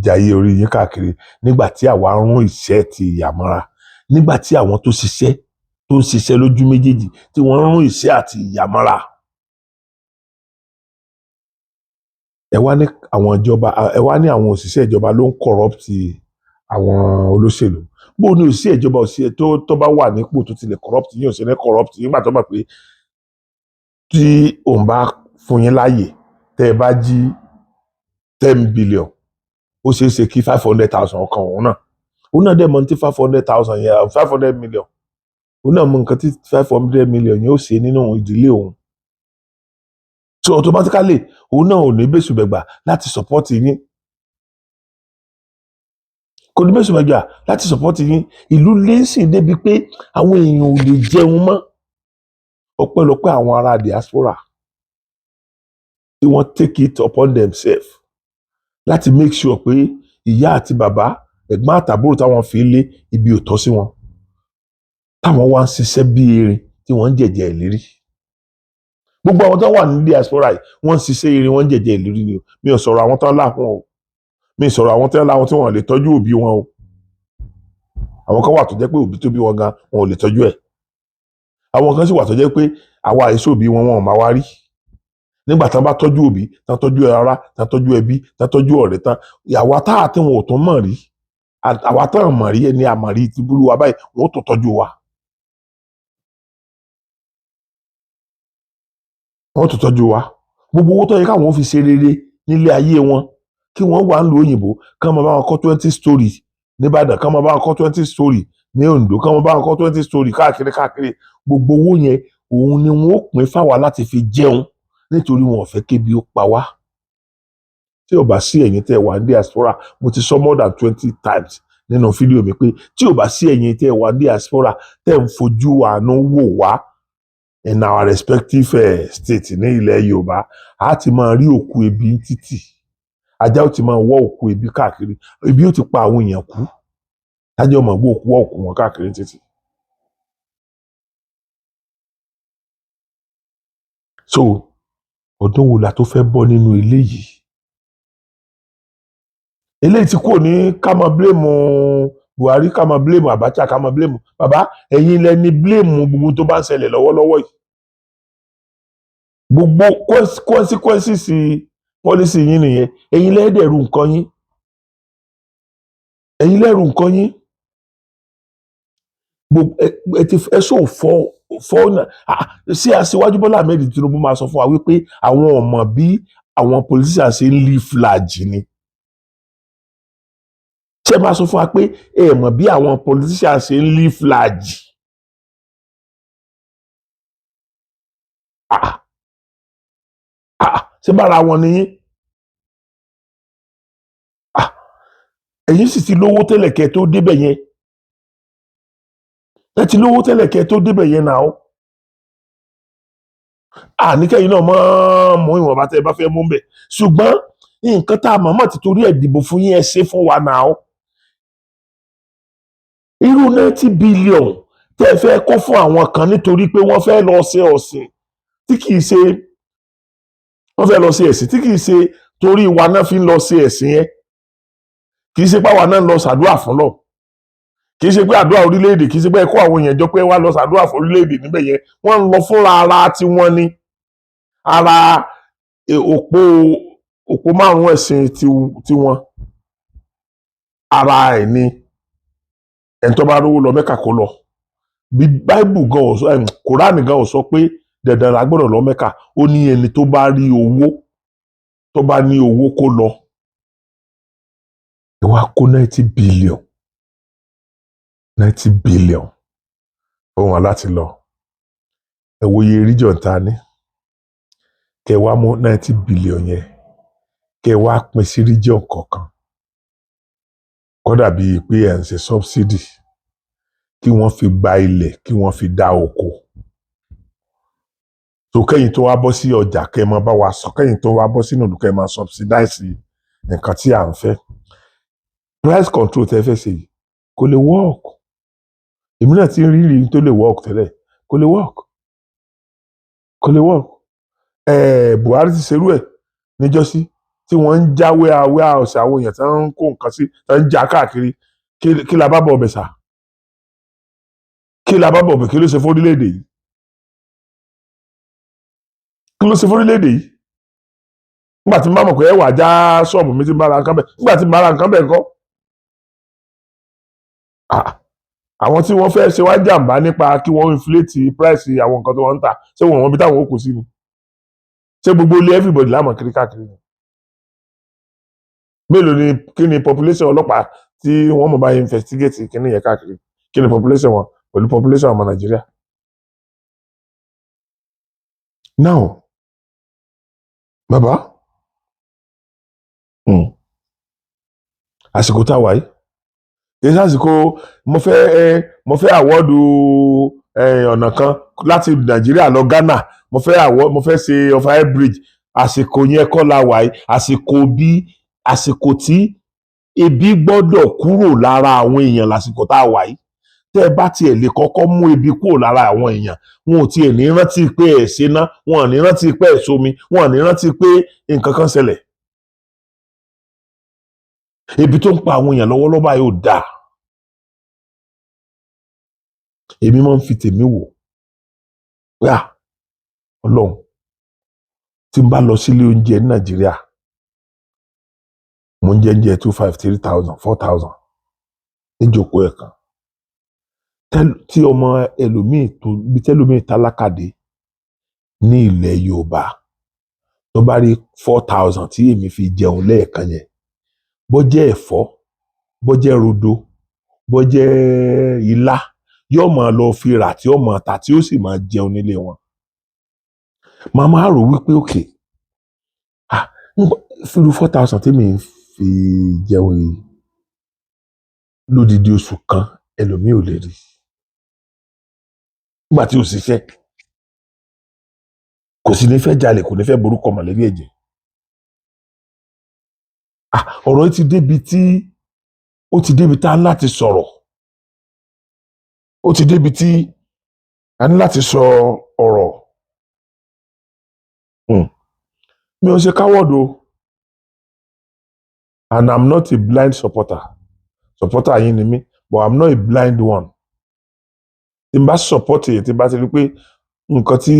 jayé orí yín káàkiri, nígbà tí àwa ń rún ìṣẹ́ ti ìyàmọ́ra, nígbà tí àwọn tó ṣiṣẹ́, tó ń ṣiṣẹ́ lójú méjèèjì, tí wọ́n ń rún ìṣẹ́ àti ìyàmọ́ra. Ẹ wá ní àwọn ìjọba, ẹ wá ní àwọn òṣìṣẹ́ ìjọba ló ń corrupt àwọn olóṣèlú. Bó ní òṣìṣẹ́ ìjọba, òṣìṣẹ́ tó bá wà nípò tó ti lè corrupt yín, ò sí ní corrupt yín nígbà tó mọ̀ pé tí òun bá fún yín láàyè, tẹ́ ẹ bá jí 10 billion, ó ṣeé ṣe kí 500,000 kan òun náà. Òun náà dẹ̀ mọ̀ ní tí 500,000 yẹn, 500 million, òun náà mọ̀ nǹkan tí 500 million yẹn ó ṣe nínú ìdílé òun. So automatically, òun náà ò ní bẹ́sùbẹ̀gbà láti support yín, kò ní bẹ́sùbẹ̀gbà láti support yín. Ìlú lẹ́sìn débi pé àwọn èèyàn ò lè jẹun mọ́, ọpẹ́lọpẹ́ àwọn ará diaspora tí wọ́n take it upon themselves láti make sure pé ìyá àti bàbá, ẹ̀gbọ́n àtàbúrò táwọn fi lé ibi ò tọ́ sí wọn, táwọn wá ń ṣiṣẹ́ bí erin, tí wọ́n ń jẹ̀jẹ̀ ìlérí. Gbogbo àwọn tó wà ní diaspora yìí, wọ́n ń ṣiṣẹ́ erin, wọ́n ń jẹ̀jẹ̀ ìlérí ni o. Mi ò sọ̀rọ̀ àwọn tó ń láhùn o, mi ò sọ̀rọ̀ àwọn tó ń láhùn tí wọ́n lè tọ́jú òbí wọn o. Àwọn kan wà tó jẹ́ pé òbí tó bí wọn gan, wọn ò lè tọ́jú ẹ̀. Àwọn kan sì wà tó jẹ́ pé àwa àìsí òbí wọn, wọn ò máa wá rí. Nígbà tán bá tọ́jú òbí tán, tọ́jú ará tán, tọ́jú ẹbí tán, tọ́jú ọ̀rẹ́ tán, àwa tá àti wọn ò tún mọ̀ rí, àwa tá à mọ̀ rí, ẹni àmọ̀ rí ti búrú wa báyìí, wọn ò tún tọ́jú wa, wọn ò tún tọ́jú wa. Gbogbo owó tó yẹ káwọn fi ṣe rere nílé ayé wọn, kí wọ́n wà ń lu òyìnbó, kán máa bá wọn kọ́ 20 story nìbàdàn, kán máa bá wọn kọ́ 20 story ní Oǹdó, kán máa bá wọn kọ́ 20 story káàkiri káàkiri, gbogbo owó yẹn, òun ni wọn ó pín fáwa láti fi jẹun, nítorí wọn ò fẹ́ kébi ó pa wá. Tí ò bá sí ẹ̀yin tẹ́ ẹ wà ní diaspora, mo ti sọ more than 20 times nínú fídíò mi pé tí ò bá sí ẹ̀yin tẹ́ ẹ wà ní diaspora, tẹ́ ẹ ń fojú àánú wò wá in our respective state ní ilẹ̀ Yorùbá, a ti máa rí òkú ebi ní títì, ajá ó ti máa wọ́ òkú ebi káàkiri, ebi ó ti pa àwọn èèyàn kú, tájọ́ máa gbọ́ òkú, wọ́ òkú wọn káàkiri títì. So ọdún wo la tó fẹ́ bọ́ nínú eléyìí? Eléyìí tí kò ní ká máa blame Buhari, ká máa blame Abacha, ká máa blame bàbá. Ẹ̀yin lẹ ní blame gbogbo tó bá ń ṣẹlẹ̀ lọ́wọ́lọ́wọ́ yìí. Gbogbo consequences policy yín nìyẹn. Ẹ̀yin lẹ́ẹ̀dẹ̀rù nǹkan yín, ẹ̀yin lẹ́rù nǹkan yín. Gbogbo ẹ ti ẹ sọ fọ fọ náà. Ṣé Aṣíwájú Bọ́lá Ahmed Tinubu máa sọ fún wa wípé àwọn ọmọ bí àwọn politicians ṣe ń live large ni? Ṣé máa sọ fún wa pé ẹ mọ̀ bí àwọn politicians ṣe ń live large? Ah ah, ṣé bára wọn ni yín? Ah, ẹ̀yin sì ti lówó tẹ́lẹ̀ kẹ́ tó débẹ̀ yẹn. Ẹ ti lówó tẹ́lẹ̀ kẹ́ tó débẹ̀ yẹn náà. Àníkẹ́yìn náà mọ́ mú ìwọ̀nba tẹ́ ẹ bá fẹ́ mú bẹ̀, ṣùgbọ́n nǹkan tá a mọ̀ mọ̀ ti torí ẹ̀ dìbò fún yín, ẹ ṣe fún wa náà. Irú 90 billion tẹ́ ẹ fẹ́ kó fún àwọn kan nítorí pé wọ́n fẹ́ lọ ṣe ọ̀sìn tí kìí ṣe, wọ́n fẹ́ lọ ṣe ẹ̀sìn tí kìí ṣe torí wa náà fi ń lọ ṣe ẹ̀sìn yẹn, kìí ṣe páwa náà ń lọ ṣàdúrà fún lọ, kìí ṣe pé àdúrà orílẹ̀-èdè, kìí ṣe pé ẹ kó àwọn èèyàn jọ pé wá lọ ṣàdúrà fún orílẹ̀-èdè níbẹ̀ yẹn. Wọ́n ń lọ fúnra ara tiwọn ni. Ara òpó márùn-ún ẹ̀sìn tiwọn, ara ẹ̀ ni ẹni tó bá rówó lọ Mẹ́kà kó lọ. Bí Báíbù gan ò sọ, Kùránì gan ò sọ pé dandan la gbọ́dọ̀ lọ Mẹ́kà. Ó ní ẹni tó bá rí owó, tó bá ní owó, kó lọ. Ẹ wá kó 90 billion, 90 billion fún wọn láti lọ. Ẹ wo iye region tá a ní. Kẹ wá mú 90 billion yẹn, kẹ wá pín sí region kọ̀ọ̀kan, kó dàbí pé ẹ̀ ń ṣe subsidy, kí wọ́n fi gba ilẹ̀, kí wọ́n fi dá oko tó. Kẹ́yìn tó wá bọ́ sí ọjà, kẹ́ ẹ máa bá wa sọ. Kẹ́yìn tó wá bọ́ sínú ìlú, kẹ́ ẹ máa subsidize nǹkan tí à ń fẹ́. Price control tẹ́ fẹ́ ṣe yìí kò lè work. Èmi náà ti ń rí rí tó lè work tẹ́lẹ̀, kò lè work, kò lè work. Buhari ti ṣerú ẹ̀ níjọ́sí tí wọ́n ń jáwé awé ọ̀sẹ̀ àwọn èèyàn tí wọ́n ń kó nǹkan sí, tí wọ́n ń já káàkiri. Kí la bá bọ̀ ọbẹ̀ sà? Kí la bá bọ̀ ọbẹ̀? Kí ló ṣe fún orílẹ̀-èdè yìí? Kí ló ṣe fún orílẹ̀-èdè yìí? Nígbà tí n bá mọ̀ pé ẹ wà já ṣọ́ọ̀bù mi tí n bá ra nǹkan bẹ̀, nígbà tí n bá ra nǹkan bẹ̀ ńkọ́? Ah, àwọn tí wọ́n fẹ́ ṣe wá jàǹbá nípa kí wọ́n inflate price àwọn nǹkan tó wọ́n ń tà, ṣé wọ́n wọ́n bí táwọn ó kù sí ni? Ṣé gbogbo ilé everybody lámọ̀ kiri káàkiri ni? Mélòó ni? Kí ni population ọlọ́pàá tí wọ́n mọ̀ bá investigate kíní yẹn káàkiri? Kí ni population wọn pẹ̀lú population ọmọ Nàìjíríà? Now, bàbá, àsìkò tá a wà yìí kì í sàsìkò mo fẹ́ award ọ̀nà kan láti Nàìjíríà lọ Ghana, mo fẹ́ award, mo fẹ́ ṣe overhead bridge. Àsìkò yẹn kọ́ la wà yìí. Àsìkò bí àsìkò tí ebi gbọ́dọ̀ kúrò lára àwọn èèyàn lásìkò tá a wà yìí. Tẹ́ ẹ bá tiẹ̀ lè kọ́kọ́ mú ebi kúrò lára àwọn èèyàn, wọn ò tiẹ̀ ní rántí pé ẹ̀ ṣe ná, wọn ò ní rántí pé ẹ̀ somi, wọn ò ní rántí pé nǹkan kan ṣẹlẹ̀. Ebi tó ń pa àwọn èèyàn lọ́wọ́lọ́wọ́ báyìí ò dáa. Èmi máa ń fi tèmi wò pé à, Ọlọ́run, tí n bá lọ sílé oúnjẹ ní Nàìjíríà, mo ń jẹ oúnjẹ 2,500, 3,000, 4,000 níjókòó ẹ̀ kan. Tí ọmọ ẹlòmíì tó bí tẹlòmíì tálákà dé ní ilẹ̀ Yorùbá, tó bá rí 4,000 tí èmi fi jẹun lẹ́ẹ̀kan yẹn, bó jẹ́ ẹ̀fọ́, bó jẹ́ rodo, bó jẹ́ ilá, yóò máa lọ fi rà tí ó máa tà, tí ó sì máa jẹun nílé wọn. Màá máa rò wípé òkè, ah, fíru 4,000 tí mi ń fi jẹun yìí lódidi oṣù kan, ẹlòmíì ò lè rí nígbà tí ò ṣiṣẹ́, kò sì ní fẹ́ jalè, kò ní fẹ́ borúkọ mọ̀lẹ́bí ẹ̀ jẹ́. Ah, ọ̀rọ̀ yìí ti débi tí ó ti débi tá a ní láti sọ̀rọ̀. Ó ti débi tí a ní láti sọ ọ̀rọ̀. Mi ò ṣe coward o, and I'm not a blind supporter. Supporter yín ni mí, but I'm not a blind one. Tí n bá support èyí, tí n bá ti rí pé nǹkan tí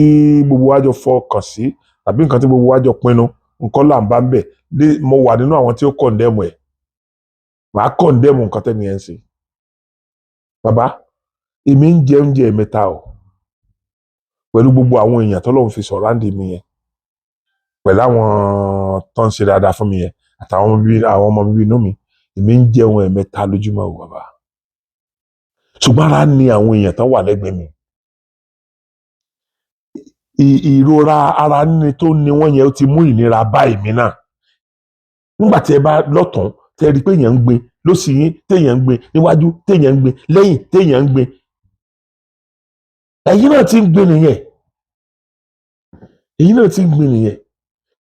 gbogbo wa jọ fọkàn sí tàbí nǹkan tí gbogbo wa jọ pinnu, nǹkan là ń bá ń bẹ̀ lé, mo wà nínú àwọn tí ó condemn ẹ̀. Màá condemn nǹkan tẹ́ni ẹ̀ ń ṣe. Bàbá, èmi ń jẹ oúnjẹ mẹ́ta o, pẹ̀lú gbogbo àwọn èèyàn tọ́lọ́run fi surround mi yẹn, pẹ̀lú àwọn tó ń ṣe dáadáa fún mi yẹn, àtàwọn ọmọ bíbí, àwọn ọmọ bíbí inú mi. Èmi ń jẹun ẹ̀mẹ́ta lójúmọ́ o, bàbá. Ṣùgbọ́n ara ni àwọn èèyàn tán wà lẹ́gbẹ̀ẹ́ mi. Ìrora ara níní tó ní wọ́n yẹn, ó ti mú ìnira bá èmi náà. Nígbà tí ẹ bá lọ́tún, tẹ́ ẹ rí i pé èèyàn ń gbin lósì yín, téèyàn ń gbin níwájú, téèyàn ń gbin lẹ́yìn, téèyàn ń gbin, ẹ̀yin náà ti ń gbin nìyẹn. Ẹ̀yin náà ti ń gbin nìyẹn.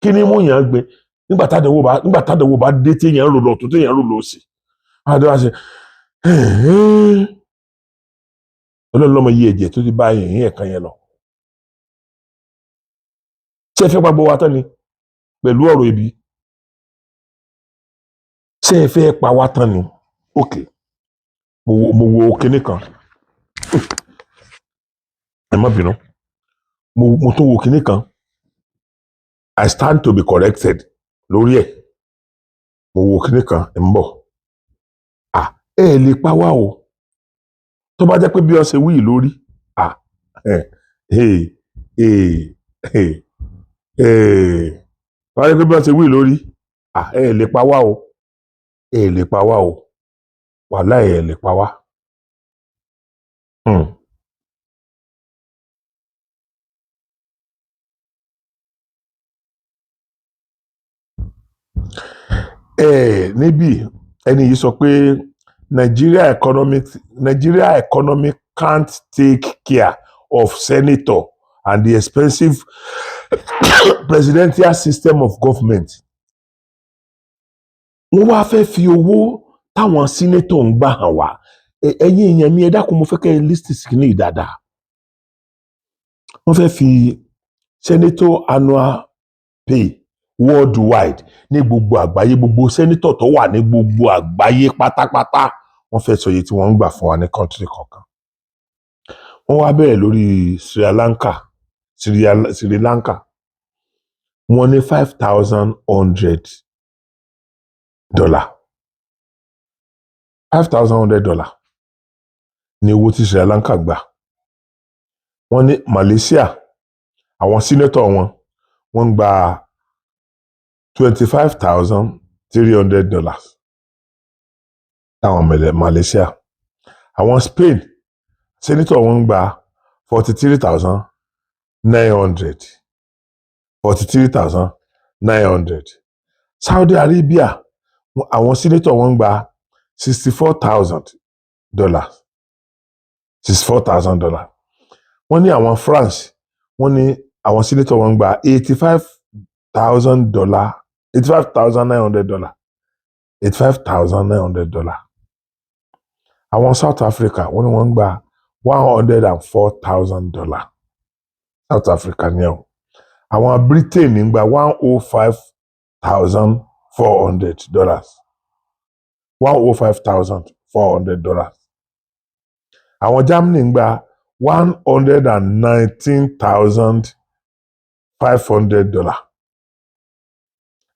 Kí ni mú yàn gbin? Nígbà tádàwó bá dé, téèyàn ń rò lọ́tún, téèyàn ń rò lọ́sì, àdó àṣẹ Ọlọ́run lọ́mọ iye ẹ̀jẹ̀ tó ti bá yẹn ẹ̀kan yẹn lọ. Ṣé ẹ fẹ́ pa gbogbo wa tán ni pẹ̀lú ọ̀rọ̀ ebi? Ṣé ẹ fẹ́ pa wá tán ni? Ok, mo wo kinní kan. Ẹ má bínú, mo tún wo kinní kan. I stand to be corrected lórí ẹ̀. Mo wo kinní kan, ẹ̀ ń bọ̀. Ah, ẹ lè pa wá o. Tó bá jẹ́ pé bí wọ́n ṣe wí yìí lórí, ah, ẹ ẹ ẹ ẹ ẹ tó bá jẹ́ pé bí wọ́n ṣe wí yìí lórí, ah, ẹ lè pa wá o, ẹ lè pa wá o, wàhálà, ẹ lè pa wá. Ẹ níbí, ẹni yìí sọ pé Nigeria economy can't take care of senator and the expensive presidential system of government. Wọ́n wá fẹ́ fi owó táwọn senator ń gbà hàn wá. Ẹ̀yin èèyàn mi, ẹ dákun, mo fẹ́ kẹ́ ẹ listen sí ní dáadáa. Wọ́n fẹ́ fi senator annual pay worldwide, ní gbogbo àgbáyé, gbogbo senator tó wà ní gbogbo àgbáyé pátápátá, wọ́n fẹ́ sọ iye tí wọ́n ń gbà fún wa ní country kọ̀ọ̀kan. Wọ́n wá bẹ̀rẹ̀ lórí Sri Lanka. Wọ́n ní $5,100, $5,100 ní owó tí Sri Lanka gbà. Wọ́n ní Malaysia, àwọn senator wọn, wọ́n ń gba $25,300 láwọn Malaysia. Àwọn Spain, senator wọn ń gba 43,900, 43,900. Saudi Arabia, àwọn senator wọn ń gba $64,000, $64,000. Wọ́n ní àwọn France, wọ́n ní àwọn senator wọn ń gba $85,000, $85,900, $85,900. Àwọn South Africa, wọ́n ní wọ́n ń gba $104,000. South Africa ní ẹ̀ o. Àwọn Britain ń gba $105,400, $105,400. Àwọn Germany ń gba $119,500.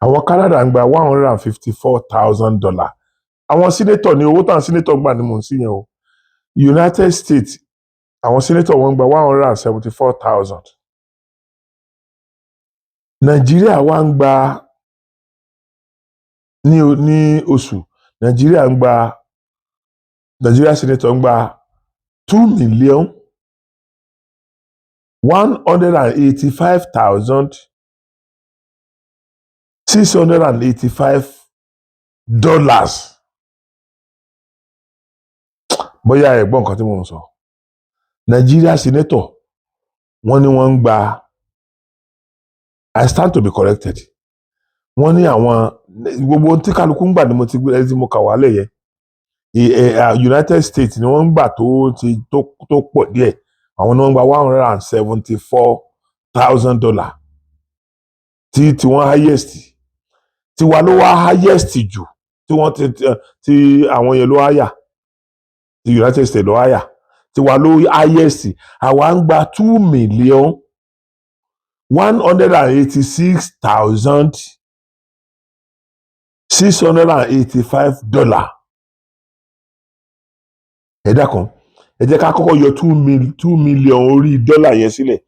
Àwọn Canada ń gba $154,000. Àwọn senator ní owó táwọn senator gbà ní mò ń sí yẹn o. United States, àwọn senator wọn gba 174,000. Nàìjíríà wá ń gba ní oṣù, Nàìjíríà ń gba, Nàìjíríà senator ń gba $2,185,685. Bóyá ẹ gbọ́ nǹkan tí mò ń sọ. Nàìjíríà senator, wọ́n ní wọ́n ń gba, I stand to be corrected, wọ́n ní àwọn gbogbo ohun tí kálukú ń gbà ni mo ti gbé tí mo kà wálẹ̀ yẹn. United States ni wọ́n ń gbà tó ti tó pọ̀ díẹ̀. Àwọn ni wọ́n ń gba $174,000. Tí wọ́n highest, tiwa ló wá highest jù. Tí wọ́n ti àwọn yẹn ló higher, ti United States ló higher, tiwa ló highest. Àwa ń gba $2,186,685. Ẹ dákun, ẹ jẹ́ ká kọ́kọ́ yọ 2 million orí dọ́là yẹn sílẹ̀.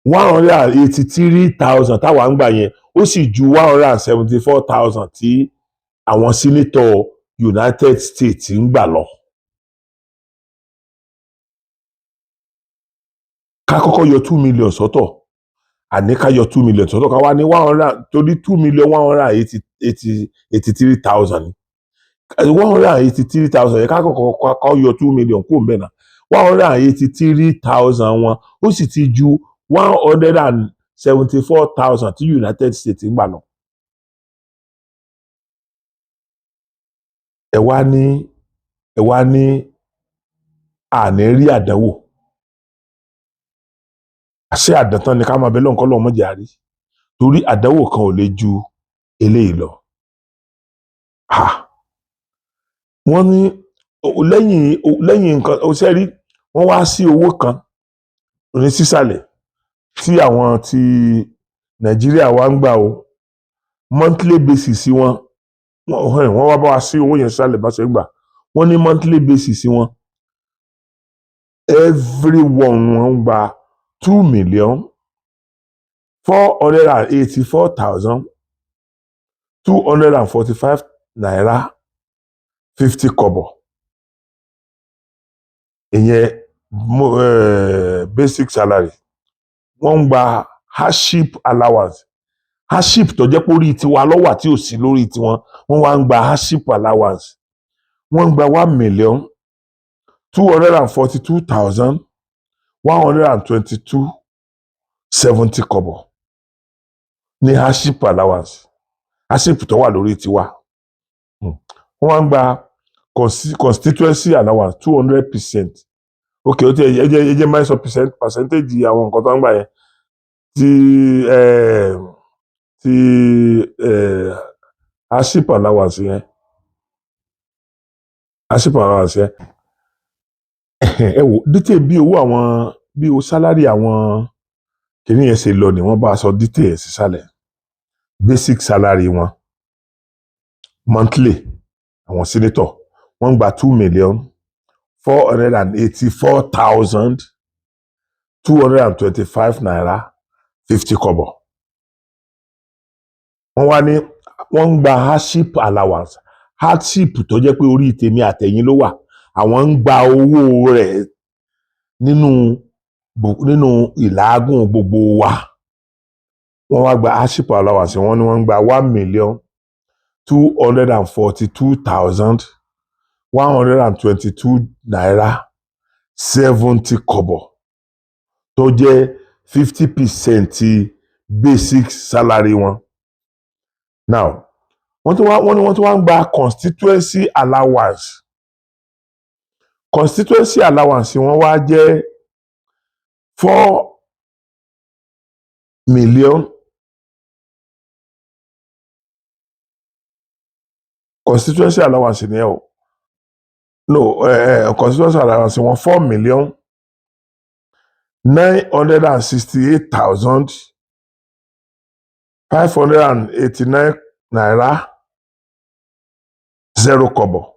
183,000 táwa ń gbà yẹn, ó sì ju 174,000 tí àwọn senator United States ń gbà lọ. Ká kọ́kọ́ yọ 2 million sọ́tọ̀, àní ká yọ 2 million sọ́tọ̀, ká wá ní one hundred, torí 2,183,000 ni. 183,000 yẹn, ká kọ́kọ́ kọ́ yọ 2 million kúrò ńbẹ̀ náà. 183,000 wọn, ó sì ti ju 174,000 tí United States ń gbà lọ. Ẹ wá ní àní rí àdánwò. Àṣé àdántán ni ká máa bẹ lọ́nkọ́ lọ́wọ́ mọ́jà rí, torí àdánwò kan ò lè ju eléyìí lọ. Wọ́n ní lẹ́yìn nǹkan ó ṣe rí, wọ́n wá sí owó kan ní sísàlẹ̀ tí àwọn ti Nàìjíríà wá ń gbà o, monthly basis wọn. Wọ́n wá bá wa sí owó yẹn sísàlẹ̀ bá ṣe ń gbà. Wọ́n ní monthly basis wọn, everyone wọ́n ń gba ₦2,484,245.50. Ìyẹn basic salary. Wọ́n ń gba hardship allowance, hardship tó jẹ́ pé orí tiwa ló wà tí ò sí lórí tiwọn. Wọ́n wá ń gba hardship allowance, wọ́n ń gba 1,242,122.70 ní hardship allowance, hardship tó wà lórí tiwa. Wọ́n wá ń gba constituency allowance, 200%. Ok, ó ti ẹ jẹ́ máa sọ percentage àwọn nǹkan tó ń gbà yẹn. Ti hardship allowance yẹn, ẹ wò detail bí owó àwọn, bí owó salary àwọn kìnìún yẹn ṣe lọ ni wọ́n bá sọ detail ẹ̀ sísàlẹ̀. Basic salary wọn monthly, àwọn senator, wọ́n gba ₦2,484,225.50. Wọ́n wá ní wọ́n ń gba hardship allowance, hardship tó jẹ́ pé orí tèmi àtẹ̀yìn ló wà, àwọn ń gba owó rẹ̀ nínú ìlàágùn gbogbo wa. Wọ́n wá gba hardship allowance, wọ́n ní wọ́n ń gba ₦1,242,122.70, tó jẹ́ 50% basic salary wọn. Now, wọ́n tún wá, wọ́n ní wọ́n tún wá ń gba constituency allowance. Constituency allowance wọn wá jẹ́ 4 million. Constituency allowance ni ẹ o, no, constituency allowance wọn, ₦4,968,589.00,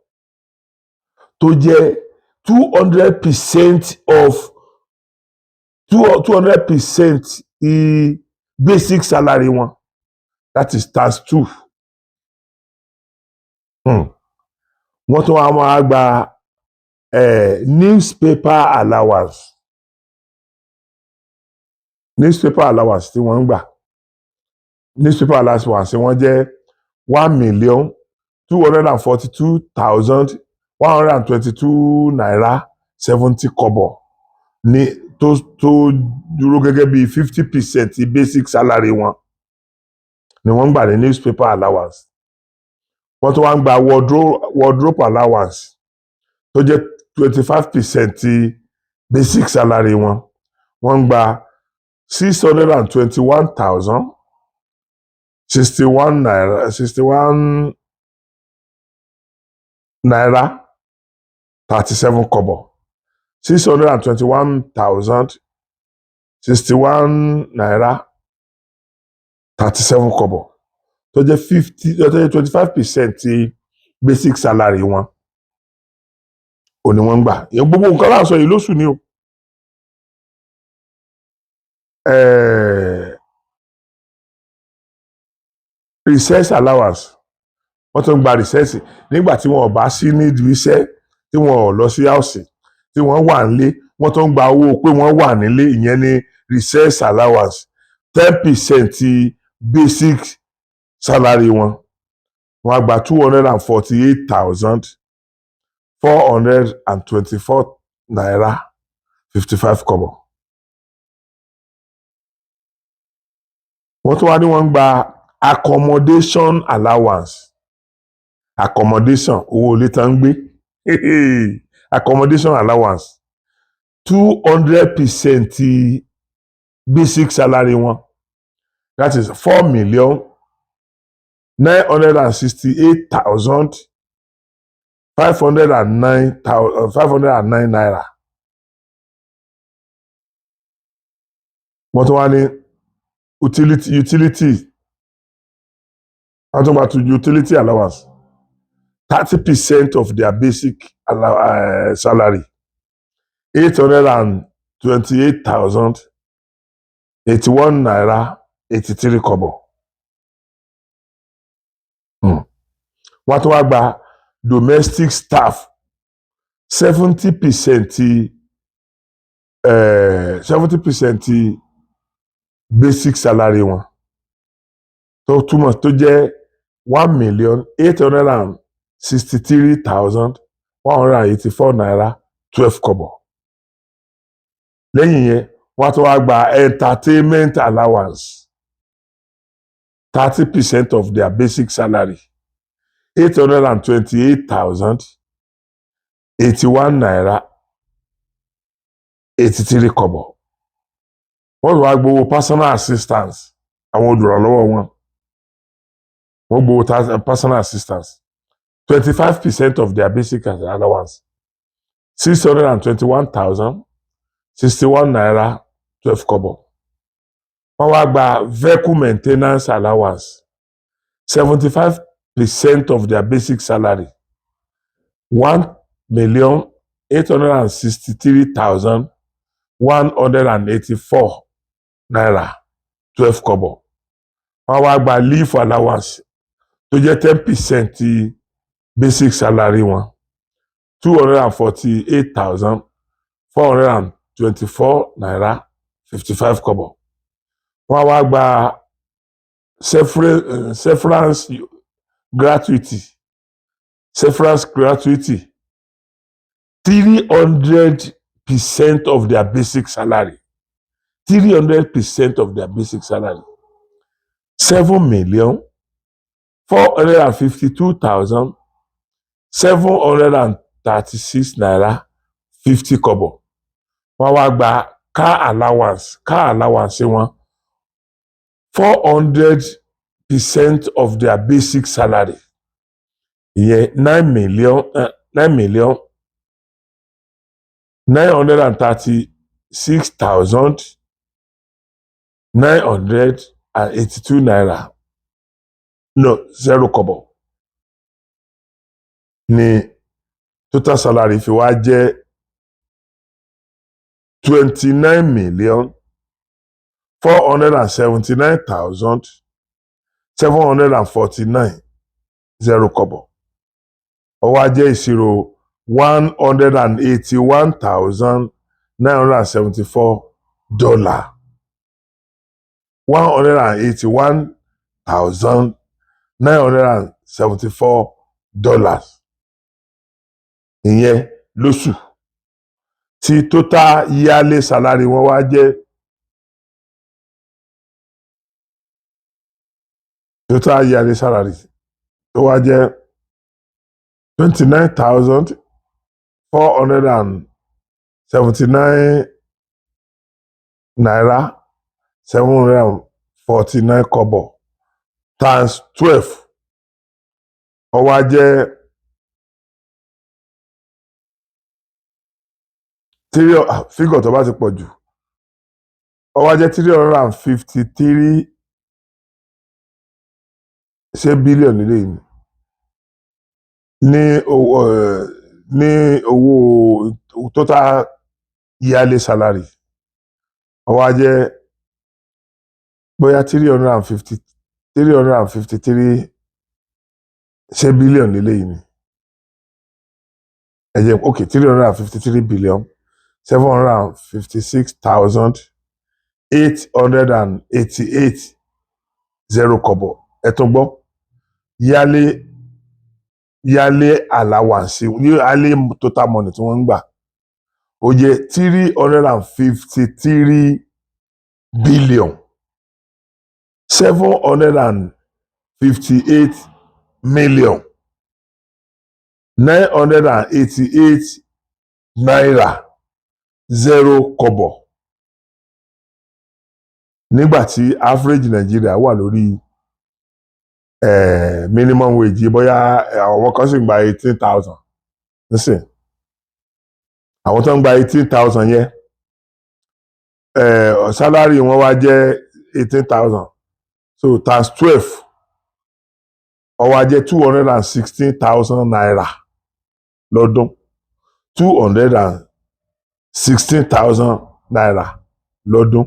tó jẹ́ 200% of 200% basic salary wọn, that is times two. Wọ́n tún wá máa gba newspaper allowance. Newspaper allowance tí wọ́n ń gbà, newspaper allowance wọ́n jẹ́ ₦1,242,122.70 ní tó dúró gẹ́gẹ́ bí 50% basic salary wọn ni wọ́n ń gbà ní newspaper allowance. Wọ́n tún wá ń gba wardrobe allowance tó jẹ́ 25% ti basic salary wọn. Wọ́n ń gba six hundred and twenty-one thousand 61 naira, 61 naira 37 kọ́bọ̀, 621,061 naira 37 kọ́bọ̀, tó jẹ́ 50, tó jẹ́ 25% ti basic salary wọn ò ní wọ́n ń gbà. Ìyẹn gbogbo nǹkan láǹsọ yìí lóṣù ni o. Recess allowance, wọ́n tún gba recess nígbà tí wọn ò bá sí nídìí iṣẹ́, tí wọn ò lọ sí house, tí wọ́n wà nílé. Wọ́n tún gba owó pé wọ́n wà nílé. Ìyẹn ní recess allowance, 10% ti basic salary wọn. Wọ́n á gba 248,424 naira 55 kọ́bọ̀. Wọ́n tún wá ní wọ́n ń gba accommodation allowance. Accommodation, owó ilé tán ń gbé, accommodation allowance, 200% ti basic salary wọn, that is 4,968,509, 509 naira. Wọ́n tún wá ní utility, wọ́n tún gba utility allowance, 30% of their basic salary, 828,081 naira 83 kọ́bọ̀. Wọ́n tún wá gba domestic staff, 70% ti 70% ti basic salary wọn, tó túmọ̀ tó jẹ́ 1,863,184 naira 12 kọ́bọ̀. Lẹ́yìn yẹn, wọ́n tún wá gba entertainment allowance, 30% of their basic salary, 828,081 naira 83 kọ́bọ̀. Wọ́n tún wá gbowó personal assistance, àwọn olùrànlọ́wọ́ wọn. Wọ́n gbowó personal assistance, 25% of their basic allowance, 621,061 naira 12 kọ́bọ̀. Wọ́n wá gba vehicle maintenance allowance, 75% of their basic salary, 1,863,184 naira 12 kọ́bọ̀. Wọ́n wá gba leave allowance tó jẹ́ 10% ti basic salary wọn, 248,424 naira 55 kọ́bọ̀. Wọ́n wá gba severance gratuity, severance gratuity, 300% of their basic salary, 300% of their basic salary, 7,452,736 naira 50 kọ́bọ̀. Wọ́n wá gba car allowance, car allowance wọn, 400% of their basic salary, ìyẹn 9,936,982 naira, no zero kọ́bọ̀, ni total salary fi wá jẹ́ 29,479,749 zero kọ́bọ̀. Ó wá jẹ́ ìṣirò $181,974, $181,974, ìyẹn lóṣù, tí total yearly salary wọn wá jẹ́, total yearly salary tó wá jẹ́ 29,479 naira 749 kọ́bọ̀. Times 12, ó wá jẹ́ three figure tó bá ti pọ̀ jù, ó wá jẹ́ 353. Ṣé billion nílé yìí ní owó, ní owó total yearly salary, ó wá jẹ́ bóyá 350, 353. Ṣé billion nílé yìí ni? Ẹ jẹ́, ok, 353,756,888 0 kọ́bọ̀. Ẹ tún gbọ́, yearly allowance, yearly total money tí wọ́n ń gbà, ó jẹ́ 353,758,000,988 naira 0 kọ́bọ̀, nígbà tí average Nàìjíríà wà lórí minimum wage, bóyá àwọn kan sì ń gba 18,000 nísìn. Àwọn tó ń gba 18,000 yẹn, salary wọn wá jẹ́ 18,000, so times 12, ó wá jẹ́ 216,000 naira lọ́dún, 216,000 naira lọ́dún.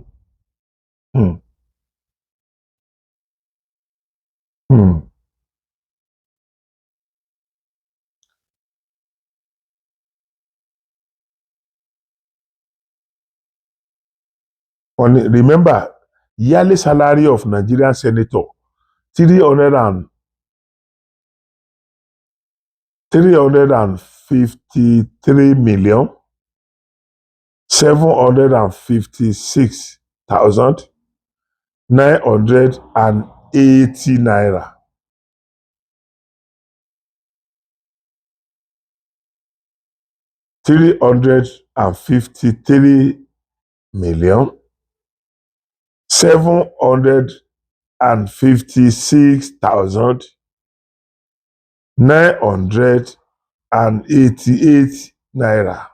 Wọ́n ní, remember, yearly salary of Nigerian senator, 353,756,980 naira. 353,756,988 naira.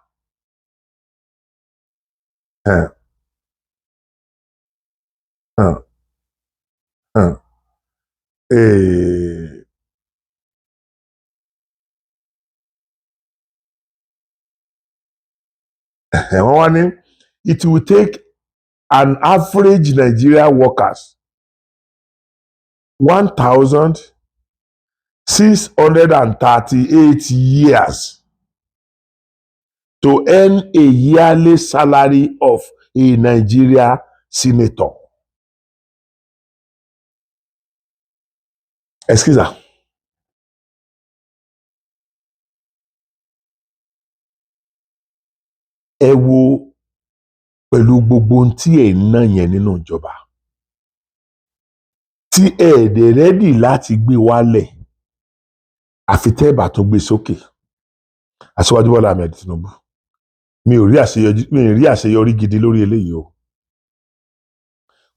Wọ́n wá ní it will take an average Nigeria workers 1,638 years to earn a yearly salary of a Nigeria senator. Excuse me. Ẹ wo, pẹ̀lú gbogbo ohun tí ẹ̀ ń ná yẹn nínú ìjọba, tí ẹ dẹ̀ ready láti gbé wálẹ̀, àfi tẹ́ ẹ bá tó gbé sókè. Aṣíwájú Bọ́lá Ahmed Tinubu, mi ò rí àṣeyọrí gidi lórí eléyìí o.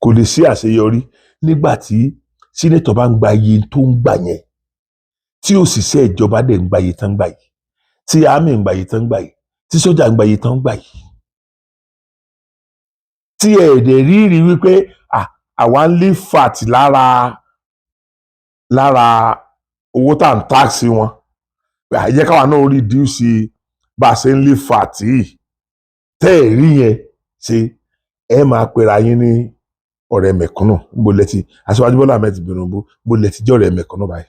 Kò lè sí àṣeyọrí nígbà tí senator bá ń gba iye tó ń gbà yẹn, tí òṣìṣẹ́ ìjọba dẹ̀ ń gba iye tán ń gbà yìí, tí army ń gba iye tán ń gbà yìí, tí sójà ń gba iye tán ń gbà yìí, tí ẹ dẹ̀ rí rí wípé àwa ń lé fat lára owó tá à ń tax wọn, ẹ jẹ́ káwa náà reduce bá a ṣe ń lé fat yìí. Tẹ́ ẹ̀ rí yẹn ṣe, ẹ máa pera yín ní ọ̀rẹ́ mẹ̀kúnnù. Níbo lẹ ti, Aṣíwájú Bọ́lá Ahmed Tinubu, níbo lẹ ti jẹ́ ọ̀rẹ́ mẹ̀kúnnù báyìí?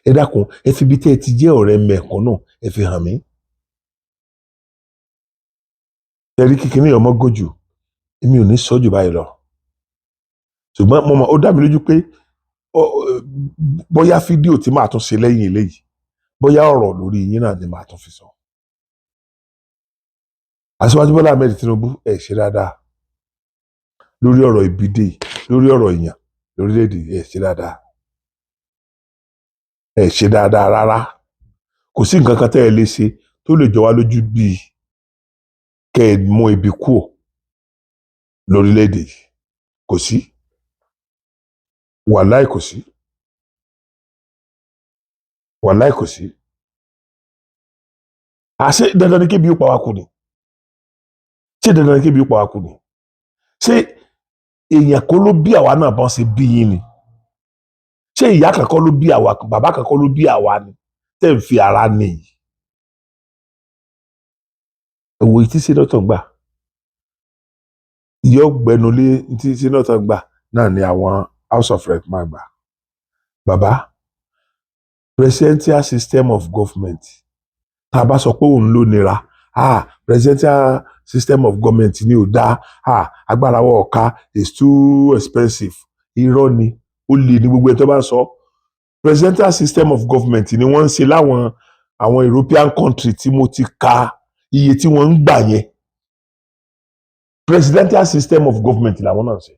Ẹ dákun, ẹ fi ibi tẹ́ ẹ ti jẹ́ ọ̀rẹ́ mẹ̀kúnnù, ẹ fi hàn mí. Tẹ̀rí kíkiní ọmọ gójù, èmi ò ní sọ jù báyìí lọ, ṣùgbọ́n mo mọ̀, ó dá mi lójú pé bóyá fídíò tí màá tún ṣe lẹ́yìn eléyìí, bóyá ọ̀rọ̀ lórí yín náà ni màá tún fi sọ. Aṣíwájú Bọ́lá Ahmed Tinubu, ẹ ṣe dáadáa lórí ọ̀rọ̀ ìbídè, lórí ọ̀rọ̀ ìyàn lórílẹ̀‐èdè. Ẹ ṣe dáadáa, ẹ ṣe dáadáa rárá. Kò sí nǹkan kan tẹ́ ẹ lè ṣe tó lè jọ wá lójú bíi kẹ́ ẹ mú ibi kúò lórílẹ̀‐èdè yìí. Kò sí. Wàláì kò sí, wàláì kò sí. Àṣé dandan ni kébi ó pa wá kú ni? Ṣé dandan ni kébi ó pa wá kú ni? Ṣé èèyàn kọ́ ló bí àwa náà bọ́n ṣe bí yín ni? Ṣé ìyá kan kọ́ ló bí àwa, bàbá kan kọ́ ló bí àwa ni tẹ́ ń fi ara nìyí? Ẹ̀wò yìí tí senator gbà, yóò gbẹnulé tí senator gbà náà ni àwọn House of Rep máa gbà. Bàbá, presidential system of government, tá a bá sọ pé òun ló nira, ah, presidential system of government ni ò dáa, ah, agbára wa ọ̀ka, is too expensive. Irọ́ ni, ó lè ní gbogbo ẹ̀ tó bá ń sọ. Presidential system of government ni wọ́n ń ṣe láwọn àwọn European country tí mo ti ka iye tí wọ́n ń gbà yẹn. Presidential system of government làwọn náà ń ṣe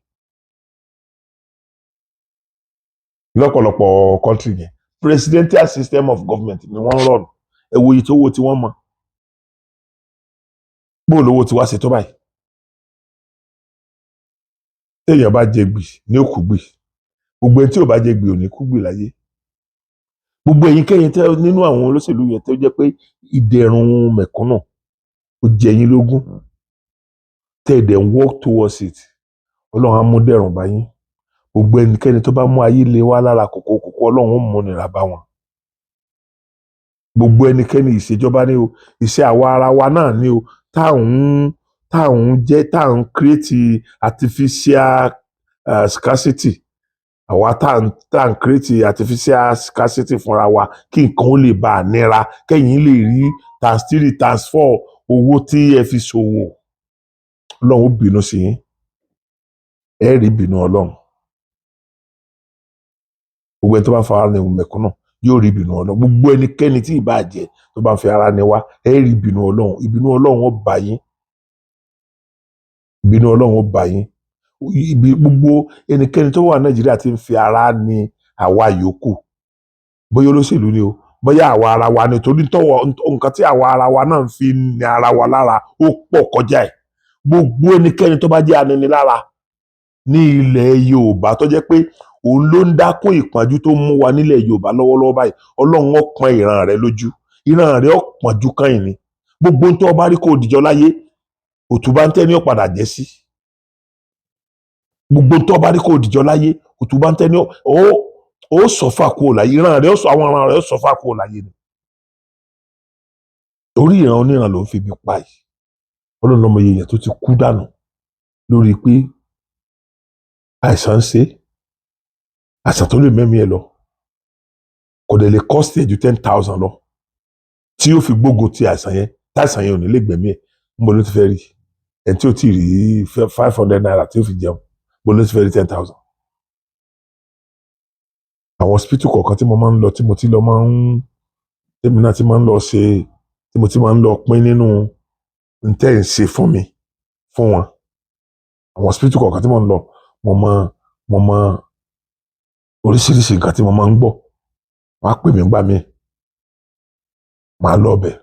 lọ́pọ̀lọpọ̀ country yẹn. Presidential system of government ni wọ́n ń rọrùn. Ẹ wo iye tó owó tí wọ́n mọ̀, bó lówó tí wá ṣe tó báyìí. Téèyàn bá jẹ gbì ní òkú gbì, gbogbo ẹni tí ò bá jẹ gbì ò ní kú gbì láyé. Gbogbo ẹ̀yin kẹ́yìn tẹ́ nínú àwọn olóṣèlú yẹn tó jẹ́ pé ìdẹ̀rùn mẹ̀kúnnù ó jẹ yín lógún, tẹ́ ẹ̀ dẹ̀ ń work towards it, Ọlọ́run á mú dẹ̀rùn bá yín. Gbogbo ẹnikẹ́ni tó bá mú ayé lé wá lára kòkó kòkó, Ọlọ́run ó mú nira bá wọn. Gbogbo ẹnikẹ́ni, ìṣèjọba ní o, iṣẹ́ àwa ara wa náà ní o, táwọn jẹ́ táwọn create artificial scarcity, àwa tá à ń create artificial scarcity fúnra wa kí nǹkan ó lè bá a nira, kẹ́yìn lè rí times three, times four owó tí ẹ fi ṣòwò, Ọlọ́run ó bínú sí yín. Ẹ rí ìbínú Ọlọ́run. Gbogbo ẹni tó bá fara ní mẹ̀kúnnù yóò rí ìbínú Ọlọ́run. Gbogbo ẹnikẹ́ni tí ìbá jẹ́ tó bá fi ara ní wá, ẹ rí ìbínú Ọlọ́run. Ìbínú Ọlọ́run ó bá yín, ìbínú Ọlọ́run ó bá yín. Ibi gbogbo ẹnikẹ́ni tó wà Nàìjíríà tí ń fi ara ní àwa yòókù, bóyá olóṣèlú ni o, bóyá àwa ara wa ni, torí tọwọ nǹkan tí àwa ara wa náà ń fi ní ara wa lára ó pọ̀ kọjá ẹ̀. Gbogbo ẹnikẹ́ni tó bá jẹ́ aninilára ní ilẹ̀ Yorùbá, tó jẹ́ pé òun ló ń dákún ìpọ́njú tó mú wa nílẹ̀ Yorùbá lọ́wọ́lọ́wọ́ báyìí, Ọlọ́run ó pọ́n ìran rẹ lójú, ìran rẹ ó pọ́njú kàn ní. Gbogbo ohun tó o bá rí kó o dìjọ láyé, òtúbá ń tẹ́ ní ó padà jẹ́ sí. Gbogbo ohun tó o bá rí kó o dìjọ láyé, òtúbá ń tẹ́ ní ó sọ̀fà kúrò láyé. Ìran rẹ ó sọ, àwọn ìran rẹ ó sọ̀fà kúrò láyé ni, torí ìran oníran ló ń fi ibi pa yìí. Ọlọ́run lọ́mọ iye èèyàn tó ti kú dànù lórí pé àìsàn ń ṣe, àìsàn tó lè mẹ́mí ẹ lọ, kò dẹ̀ lè cost ẹ̀ ju 10,000 lọ tí yóò fi gbógun ti àìsàn yẹn, táìsàn yẹn ò ní lè gbẹ̀mí ẹ̀. Níbo ló ti fẹ́ rí? Ẹ̀ tí ò tí ì rí ₦500 tí ó fi jẹun, níbo ló ti fẹ́ rí 10,000? Àwọn hospital kọ̀ọ̀kan tí mo máa ń lọ, tí mo ti lọ máa ń, tèmi náà ti máa ń lọ ṣe, tí mo ti máa ń lọ pín nínú ntẹ́ ń ṣe fún mi fún wọn, àwọn hospital kọ̀ọ̀kan tí mo ń lọ, mo mọ oríṣiríṣi nǹkan tí mo máa ń gbọ́. Wọ́n á pè mí gbà mí, màá lọ bẹ̀.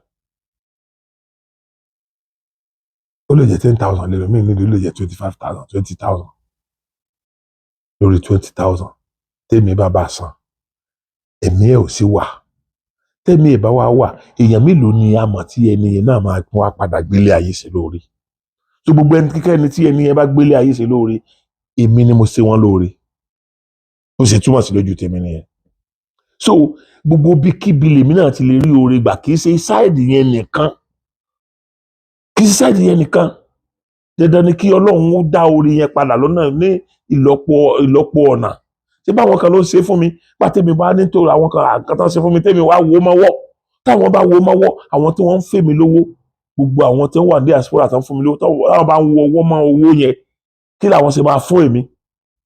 Ó lè jẹ́ 10,000 lẹ́nu mí nílùú, ó lè jẹ́ 25,000, 20,000. Lórí 20,000 tèmi bá bá san, ẹ̀mí ẹ̀ ò sí wà. Tẹ́mi ẹ̀ bá wá wà, èèyàn mélòó ni a mọ̀ tí ẹni yẹn náà máa tún wá padà gbélé ayé ṣe lóore? Tó gbogbo ẹni kíkẹ́ni tí ẹni yẹn bá gbélé ayé ṣe lóore, èmi ni mo ṣe wọ́n lóore. Ó ṣe túmọ̀ sí lójú tèmi nìyẹn. So gbogbo bíkíbi lèmi náà ti lè rí oore gbà, kì í ṣe side yẹn nìkan, kì í ṣe side yẹn nìkan. Dandan ni kí Ọlọ́run ó dá oore yẹn padà lọ́nà ní ìlọ́po ìlọ́po ọ̀nà. Ṣé báwọn kan ló ń ṣe fún mi pàtẹ́mi bá nítorí àwọn kan àkàtà ṣe fún mi, tẹ́mi wá wo mọ́wọ́, táwọn bá wo mọ́wọ́, àwọn tí wọ́n ń fẹ́ mi lówó, gbogbo àwọn tí wọ́n wà ní diaspora tó ń fún mi lówó, táwọn bá ń wo ọwọ́ mọ́ owó yẹn, kí làwọn ṣe máa fún èmi?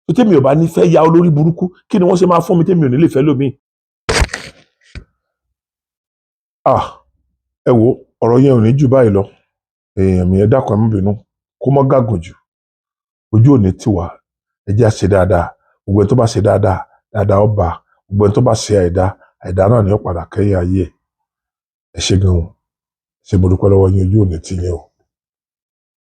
Tó tẹ́mi ò bá ní fẹ́ ya olórí burúkú, kí ni wọ́n ṣe máa fún mi tẹ́mi ò ní lè fẹ́ lómi? Ah, ẹ wo, ọ̀rọ̀ yẹn ò ní jù báyìí lọ. Èèyàn mi, ẹ dákun, ẹ má bínú, kó mọ́ gàgùn jù. Ojú ò ní tiwa. Ẹ jẹ́ á ṣe dáadáa. Gbogbo ẹni tó bá ṣe dáadáa, dáadáa ó bá. Gbogbo ẹni tó bá ṣe àìdá, àìdá náà ni ó padà kẹ́yìn ayé ẹ̀. Ẹ ṣé gan o, ṣé mo dúpẹ́ lọ́wọ́ yín. Ojú ò ní tì yín o.